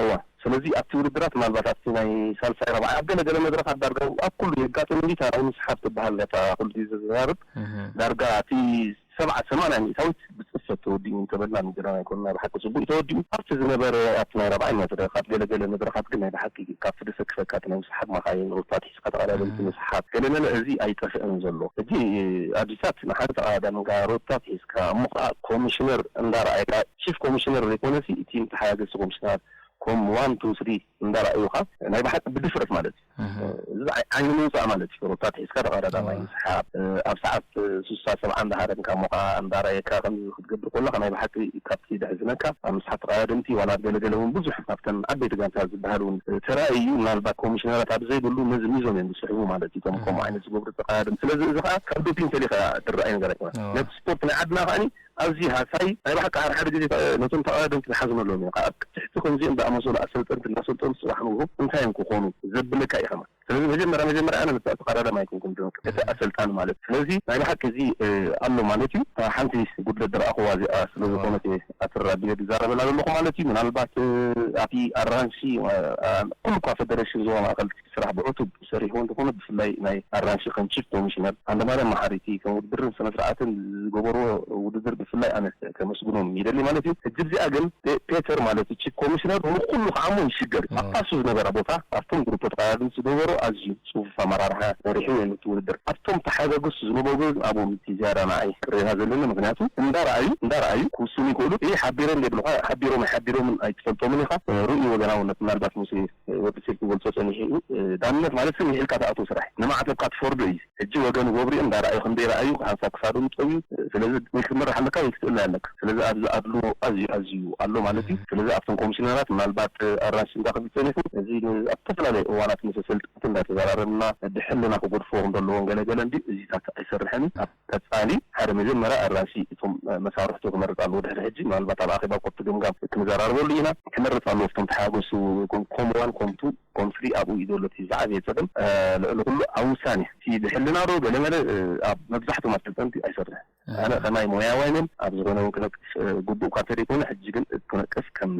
እዋ ስለዚ ኣብቲ ውድድራት ምናልባት ኣብቲ ናይ ሳልሳይ ረብዓ ኣብ ገለገለ መድረካት ዳርጋ ኣብ ኩሉ የጋጥም እንዲ እታ ናይ ምስሓብ ትበሃል ነታ ኩሉ ግዜ ዘዘራርብ ዳርጋ እቲ ሰብዓ ሰማንያ ሚእታዊት ብፅፈት ተወዲኡ እንተበልና ንገረና ኣይኮንና ብሓቂ ፅቡቅ ተወዲኡ ኣብቲ ዝነበረ ኣብቲ ናይ ረብዓኛ መድረካት ገለገለ መድረካት ግን ናይ ብሓቂ ካብ ትደሰክፈካ እቲ ናይ ምስሓብ መካይን ሩታት ሒዝካ ተቐዳደምቲ ምስሓብ ገለመለ እዚ ኣይጠፍእን ዘሎ ሕጂ ኣዲሳት ንሓደ ተቐዳዳሚ ጋር ሩታት ሒዝካ እሞ ከዓ ኮሚሽነር እንዳረኣይካ ቺፍ ኮሚሽነር ዘይኮነሲ እቲ ተሓጋገዝቲ ኮሚሽነራት ኮም ዋን ቱ ስሪ እንዳረኣዩካ ናይ ብሓቂ ብድፍረት ማለት እዩ እዚ ዓይኒ ምውፃእ ማለት እዩ ሩታት ሒዝካ ተቐዳዳማይ ምስሓብ ኣብ ሰዓት ሱሳ ሰብዓ እንዳሃረምካ እሞ ከዓ እንዳረኣየካ ከምዚ ክትገብር ከለካ ናይ ብሓቂ ካብቲ ደሕዝነካ ኣብ ምስሓብ ተቐዳደምቲ ዋላ ገለገለ እውን ብዙሕ ካብተን ዓበይቲ ጋንታ ዝበሃል እውን ተራእዩ ምናልባት ኮሚሽነራት ኣብ ዘይብሉ ነዚ ሚዞም እዮም ዝስሕቡ ማለት እዩ እቶም ከምኡ ዓይነት ዝገብሩ ተቐዳደምቲ ስለዚ እዚ ከዓ ካብ ዶፒንግ ፈሊካ ዝረኣይ ነገር ኣይኮነን ነቲ ስፖርት ናይ ዓድና ከዓ ኣዝዩ ሃሳይ ናይ ብሓቂ ሓደ ሓደ ግዜ ነቶም ተቐዳደምቲ ዝሓዝኑ ኣለዎም እዮም ኣብ ትሕቲ ከምዚኦም ዝኣመሰሉ ኣሰልጠንቲ እናሰልጠኑ ፅባሕ ንግሆ እንታይ እዮም ክኾኑ ዘብለካ እዩ ከማን ስለዚ መጀመርያ መጀመርያ ኣነ ነቲ ተቐዳዳማይ ኣይኮንኩን ድንቅ እቲ ኣሰልጣኒ ማለት ስለዚ ናይ ብሓቂ እዚ ኣሎ ማለት እዩ ሓንቲ ጉድለት ዝረኣኽዋ እዚኣ ስለዝኾነት እየ ኣትራቢየ ዝዛረበላ ዘለኹ ማለት እዩ ምናልባት ኣብቲ ኣራንሺ ኩሉ እኳ ፈደረሽን ዞባ ማእከል ስራሕ ብዕቱብ ሰሪሕዎ እንተኾነ ብፍላይ ናይ ኣራንሺ ከም ቺፍ ኮሚሽነር ሃንደማርያም መሓሪቲ ከም ውድድርን ስነ ስርዓትን ዝገበርዎ ውድድር ብፍላይ ኣነ ከመስግኖም ይደሊ ማለት እዩ። ሕጂ እዚኣ ግን ፔተር ማለት ቺፍ ኮሚሽነር ንኩሉ ክዓሞ ይሽገር እዩ። ኣብታ እሱ ዝነበረ ቦታ ኣብቶም ግሩፕ ተቐዳድምቲ ዝገበሮ ኣዝዩ ፅፉፍ ኣመራርሓ መሪሕዎ እዩ ነቲ ውድድር። ኣብቶም ተሓጋገዝቲ ዝነበሩ ግን ኣብኦም እቲ ዝያዳ ንዓይ ቅሬታ ዘለኒ ምክንያቱ እንዳረኣዩ እንዳረኣዩ ክውስኑ ይኽእሉ። ይህ ሓቢረ እንደ ብልኳ ሓቢሮም ኣይሓቢሮምን ኣይትፈልጦምን ኢኻ። ርእዩ ወገናውነት ምናልባት ሙሴ ወዲ ሴፍ ክገልፆ ፀኒሑ እዩ። ዳንነት ማለት ስም ይሕልካ ትኣትዎ ስራሕ እዩ። ንማዕተብካ ትፈርዶ እዩ። ሕጂ ወገኑ ገብሪኦም እንዳረኣዩ ከም ዘይረኣዩ ሓንሳብ ክሳዶም ይጠብዩ። ስለዚ ወይ ክትመርሕ ኣለካ ወይ ክትእለ ኣለካ። ስለዚ ኣብዚ ኣድልዎ ኣዝዩ ኣዝዩ ኣሎ ማለት እዩ። ስለዚ ኣብቶም ኮሚሽነራት ምናልባት ኣራንሺ እንዳኸፊት ፀኒሑ እዚ ኣብ ዝተፈላለዩ እዋናት ምስ ኣሰልጠንቲ እንዳተዘራረብና ብሕልና ክገድፍዎ ከም ዘለዎም ገለገለ እንዲ እዚታት ኣይሰርሕን እዩ። ኣብ ቀፃሊ ሓደ መጀመርያ ኣራንሺ እቶም መሳርሕቱ ክመርፅ ኣለዎ። ድሕሪ ሕጂ ምናልባት ኣብ ኣኼባ ኮርት ግምጋም ክንዘራርበሉ ኢና። ክመርፅ ኣለዎ። እቶም ተሓጎሱ ኮም ዋን ኮም ቱ ኮም ስሪ ኣብኡ እዩ ዘሎ እቲ ዝዓበየ ፀገም። ልዕሊ ኩሉ ኣብ ውሳኔ እቲ ብሕልና ዶ ገለመለ ኣብ መብዛሕትኦም ኣሰልጠንቲ ኣይሰርሕን። ኣነ ከማይ ሞያዋይንን ኣብ ዝኾነ እውን ክነቅፍ ግቡእ እኳ እንተደይኮነ ሕጂ ግን ክነቅፍ ከም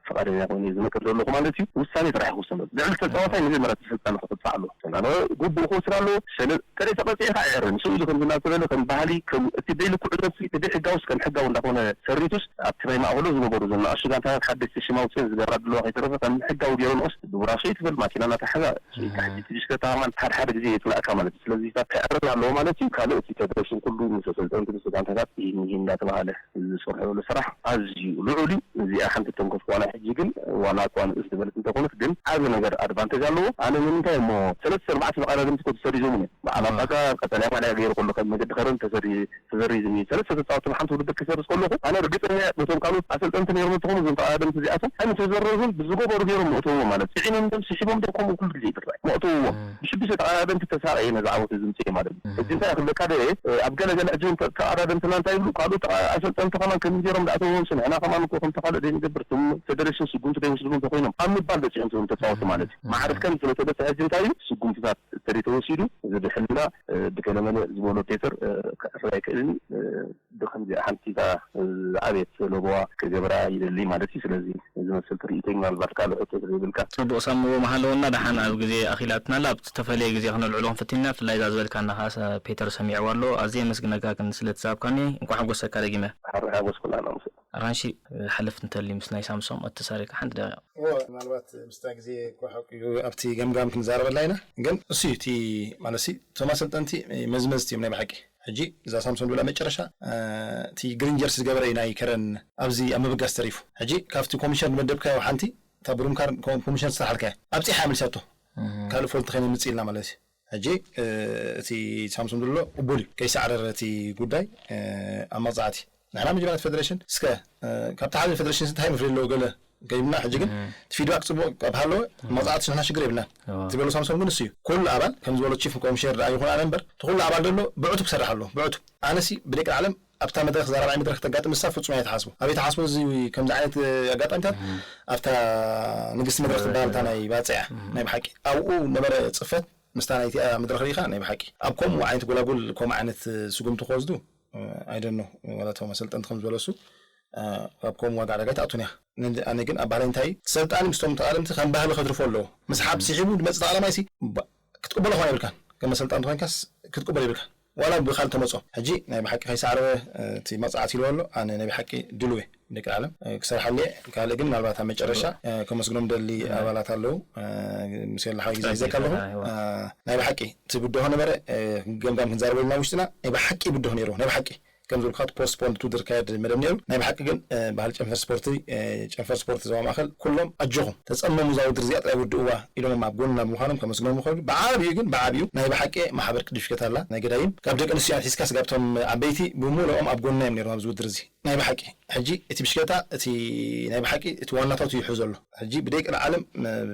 ፍቓደኛ ኮይኑ ዝመቅር ዘለኹ ማለት እዩ። ውሳኔ ጥራሕ ክውሰን ልዕሊ ተፃዋታይ መጀመርያ ተሰልጣኒ ክቅፃዕ ኣለዎ። ግቡእ ክወስድ ኣለዎ። ሰለ ተለይ ተቐፂዕካ ኣይዕርን። ንሱ ኢሉ ከም ዝናተበለ ከም ባህሊ ከም እቲ ደይልክዑነት እቲ ደይሕጋውስ ከም ሕጋዊ እንዳኾነ ሰሪቱስ ኣብቲ ናይ ማእኸሎ ዝነበሩ ዘናእሹ ጋንታታት ሓደሽቲ ሽም ኣውፅኤን ዝገብራ ድለዋ ከይተረፈ ከም ሕጋዊ ገይረንኦስ ብቡራሽ ይትብል ማኪና እናተሓዛ ኢልካ ሕጂ እቲ ብሽክለታ ከማን ሓደ ሓደ ግዜ የፅላእካ ማለት እዩ። ስለዚ ከዕርን ኣለዎ ማለት እዩ። ካልእ እቲ ፌደሬሽን ኩሉ ምስ ኣሰልጠንቲ ምስ ጋንታታት ይህን ይህን እንዳተባሃለ ዝሰርሑ ዘሎ ስራሕ ኣዝዩ ልዑል እዩ። እዚኣ ሓንቲ ተንከፍ ዋላ ሕጂ ግን ዋላ እኳ ንእስ ዝበለት እንተኾነት ግን ዓቢ ነገር ኣድቫንቴጅ ኣለዎ። ኣነ ንምንታይ እሞ ሰለስተ ኣርባዕተ ተቐዳደምቲ እኮ ተሰሪዞም እዮም። በዓል ኣባጋ ቀጠልያ ማልያ ገይሩ ከሎ ከም መገዲ ከረን ተሰሪ ተሰሪዙ እዩ። ሰለስተ ተጻወትቲ ብሓንቲ ውድድር ክሰርዝ ከለኹ ኣነ ርግጸኛ እየ፣ ነቶም ካልኦት ኣሰልጠንቲ ነይሮም እንተኾኑ እዞም ተቐዳደምቲ እዚኣቶም ኣይምተዘረዙን ብዝገበሩ ገይሮም መእተውዎ ማለት እዩ። ስዒኖም ዶም ስሒቦም ዶ ከምኡ ኩሉ ግዜ ይድረግ መእተውዎ። ብሽዱሽተ ተቐዳደምቲ ተሳቒ ነዚ ዓወት እዚ ምጽእ ማለት እዩ። ሕጂ እንታይ ክብለካ ዶ እየ፣ ኣብ ገለ ገለ ሕጂ ተቐዳደምትና እንታይ ይብሉ ካልኦት ኣሰልጠንቲ ከማን ከምዚ ገይሮም ዳእተውዎም ስንሕና ከማን እኮ ከምቲ ካልእ ዘይንገብር ትም ፌደሬሽን ስጉምቲ ዘይወስድሉ እንተኮይኖም ኣብ ምባል በፂሖም እዞም ተፃወቲ ማለት እዩ። ማዕርፍ ከም ስለተበፅሐ ሕጂ እንታይ እዩ ስጉምትታት ተሪተወሲዱ እዚ ብሕልና ብገለመለ ዝበሎ ፔተር ክዕረ ኣይክእልን። ብከምዚኣ ሓንቲ ዝዓበየት ለበዋ ክገብራ ይደሊ ማለት እዩ። ስለዚ ዝመስል ትርኢተይ ምናልባት ካልእ ሕቶ ዘይብልካ። ጽቡቕ ሳምዎ መሃለውና ደሓን ኣብ ግዜ ኣኺላትና ኣላ ኣብ ተፈለየ ግዜ ክነልዕሎ ክንፍትን ኢና። ብፍላይ እዛ ዝበልካና ከኣ ፔተር ሰሚዕዋ ኣሎ። ኣዝየ የመስግነካ ግን ስለ ተዛብካኒ። እንቋዕ ሓጎሰካ ደጊመ። ሓረ ሓጎስ ኩላና ምስ ኣራንሺ ሓልፍ እንተልዩ ምስ ናይ ሳምሶም ኣተሳሪካ ሓንቲ ደቂቕ። እዎ ምናልባት ምስታ ግዜ እኮ ሓቂ እዩ ኣብቲ ገምጋም ክንዛረበላ ኢና። ግን እሱ እዩ እቲ ማለት ሲ እቶም ኣሰልጠንቲ መዝመዝቲ እዮም ናይ ብሓቂ። ሕጂ እዛ ሳምሶም ድብላ መጨረሻ እቲ ግሪን ጀርሲ ዝገበረ እዩ ናይ ከረን ኣብዚ ኣብ ምብጋስ ተሪፉ። ሕጂ ካብቲ ኮሚሽነር ዝመደብካዮ ሓንቲ እታ ብሩም ካርድ ኮሚሽነር ዝተላሓልካያ ኣብፂሓ እያ መሊሳቶ። ካልእ ፎልት ከይነ ምፅእ ኢልና ማለት እዩ። ሕጂ እቲ ሳምሶም ድብሎ ቅቡል እዩ ከይሰዕረረ እቲ ጉዳይ ኣብ መቕፃዕቲ ንሕና መጀመርያ እቲ ፌደሬሽን እስከ ካብቲ ሓደ ፌደሬሽን እንታይ መፍለይ ኣለዎ ገለ ከይብልና ሕጂ ግን እቲ ፊድባክ ፅቡቅ ካብ ሃለወ መቕፃዕቲ ንሕና ሽግር የብልናን። ዝበሎ ሳምሶም ግን እሱ እዩ ኩሉ ኣባል ከም ዝበሎ ቺፍ ኮሚሽነር ደኣ ይኹን ኣነ እምበር እቲ ኩሉ ኣባል ዘሎ ብዕቱብ ክሰርሕ ኣለዎ ብዕቱብ። ኣነሲ ብደቂ ዓለም ኣብታ መድረክ እዛ ራብዓይ መድረክ ተጋጥም ንሳ ፍጹም እያ ተሓስቦ ኣበይ ተሓስቦ እዚ ከምዚ ዓይነት ኣጋጣሚታት ኣብታ ንግስቲ መድረክ ትበሃል እታ ናይ ባፅዕ እያ ናይ ብሓቂ ኣብኡ ነበረ ፅፈት ምስታ ናይቲኣ መድረክ ሪኢኻ ናይ ብሓቂ ኣብ ከምኡ ዓይነት ጎላጉል ከምኡ ዓይነት ስጉምቲ ክወስዱ ኣይደኖ ዋላ እቶም ኣሰልጠንቲ ከም ዝበለሱ ካብ ከምኡ ዋጋ ዕዳጋ ኣይትኣቱን እያ። ኣነ ግን ኣብ ባህለይ እንታይ ሰልጣኒ ምስቶም ተቃደምቲ ከም ባህሊ ከትርፎ ኣለዎ። ምስሓብ ስሒቡ ዝመፅእ ተቃዳማይ ሲ ክትቅበሎ ኳን የብልካን ከም ኣሰልጣኒ ኮይንካስ ክትቅበሎ የብልካን ዋላ ብካል ተመፅኦ ሕጂ ናይ ብሓቂ ከይሰዕረወ እቲ መፅዓት ኢልዎ ኣሎ ኣነ ናይ ብሓቂ ድልው እየ ደቂ ዓለም ክሰርሓሉ እየ ካልእ ግን ምናልባት ኣብ መጨረሻ ከመስግኖም ደሊ ኣባላት ኣለዉ ሙሴ ኣለሓወይ ግዜ ሒዘካ ኣለኹ ናይ ብሓቂ እቲ ብድሆ ነበረ ገምጋም ክንዛረበሉ ናብ ውሽጥና ናይ ብሓቂ ብድሆ ነይሩ ናይ ብሓቂ ከም ዝብልካ ፖስት ፖንድ ቱ ዝካየድ መደብ ነይሩ ናይ ብሓቂ ግን ባህሊ ጨንፈር ስፖርቲ ጨንፈር ስፖርቲ ዞባ ማእከል ኩሎም ኣጆኹም ተጸመሙ እዛ ውድድር እዚኣ ጥራይ ውድእዋ ኢሎም ኣብ ጎንና ብምዃኖም ከመስግኖም ይኽእሉ ብዓብዩ ግን ብዓብዩ ናይ ብሓቂ ማሕበር ቅዱስ ሽከታላ ናይ ገዳይም ካብ ደቂ ኣንስትዮ ኣትሒዝካ ስጋብቶም ዓበይቲ ብምልኦም ኣብ ጎንና እዮም ነይሮም ኣብዚ ውድድር እዚ ናይ ብሓቂ ሕጂ እቲ ብሽከታ እቲ ናይ ብሓቂ እቲ ዋናታቱ ይሑ ዘሎ ሕጂ ብደቂ ዓለም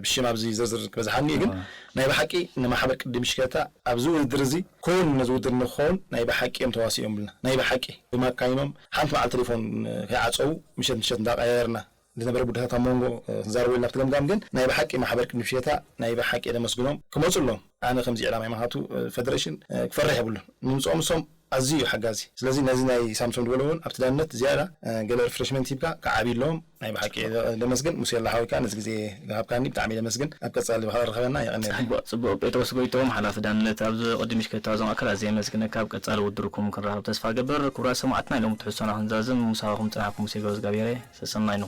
ብሽም ኣብዚ ዝርዝር ክበዝሓኒ ግን ናይ ብሓቂ ንማሕበር ቅዲ ብሽከታ ኣብዚ ውድድር እዚ ክውን ነዚ ውድድር ንክኸውን ናይ ብሓቂ እዮም ተዋሲኦም ብልና ናይ ብሓቂ ብማካይኖም ሓንቲ በዓል ቴሌፎን ከይዓፀዉ ምሸት ምሸት እንዳቀያየርና ዝነበረ ጉዳያት ኣብ መንጎ ክንዛረበሉ ናብቲ ገምጋም ግን ናይ ብሓቂ ማሕበር ቅዲ ብሽከታ ናይ ብሓቂ ደመስግኖም ክመፁ ኣለዎም ኣነ ከምዚ ዕላማ ይመሃቱ ፈደሬሽን ክፈርሕ የብሉን ንምፅኦም እሶም ኣዝዩ እዩ ሓጋዚ ስለዚ ነዚ ናይ ሳምሶም ዝበሎ እውን ኣብቲ ዳንነት ዝያዳ ገለ ሪፍሬሽመንት ሂብካ ክዓብዩ ኣለዎም ናይ ብሓቂ ደመስግን ሙሴ ኣላ ሓወይካ ነዚ ግዜ ዝሃብካኒ ብጣዕሚ ደመስግን ኣብ ቀፃሊ ብካ ርኸበና የቀኒ ጽቡቅ ጽቡቅ ጴጥሮስ ጎይቶም ሓላፊ ዳንነት ኣብዚ ቅድሚ ሽከታ ዞም ኣካላት ዘየመስግነካ ኣብ ቀፃሊ ውድርኩም ክንረኸብ ተስፋ ገብር ክቡራት ሰማዕትና ኢሎም ትሕሶና ክንዛዝም ምሳኹም ፅናሕኩም ሙሴ ገብረዝጋብሔር ሰሰናይ ንኹን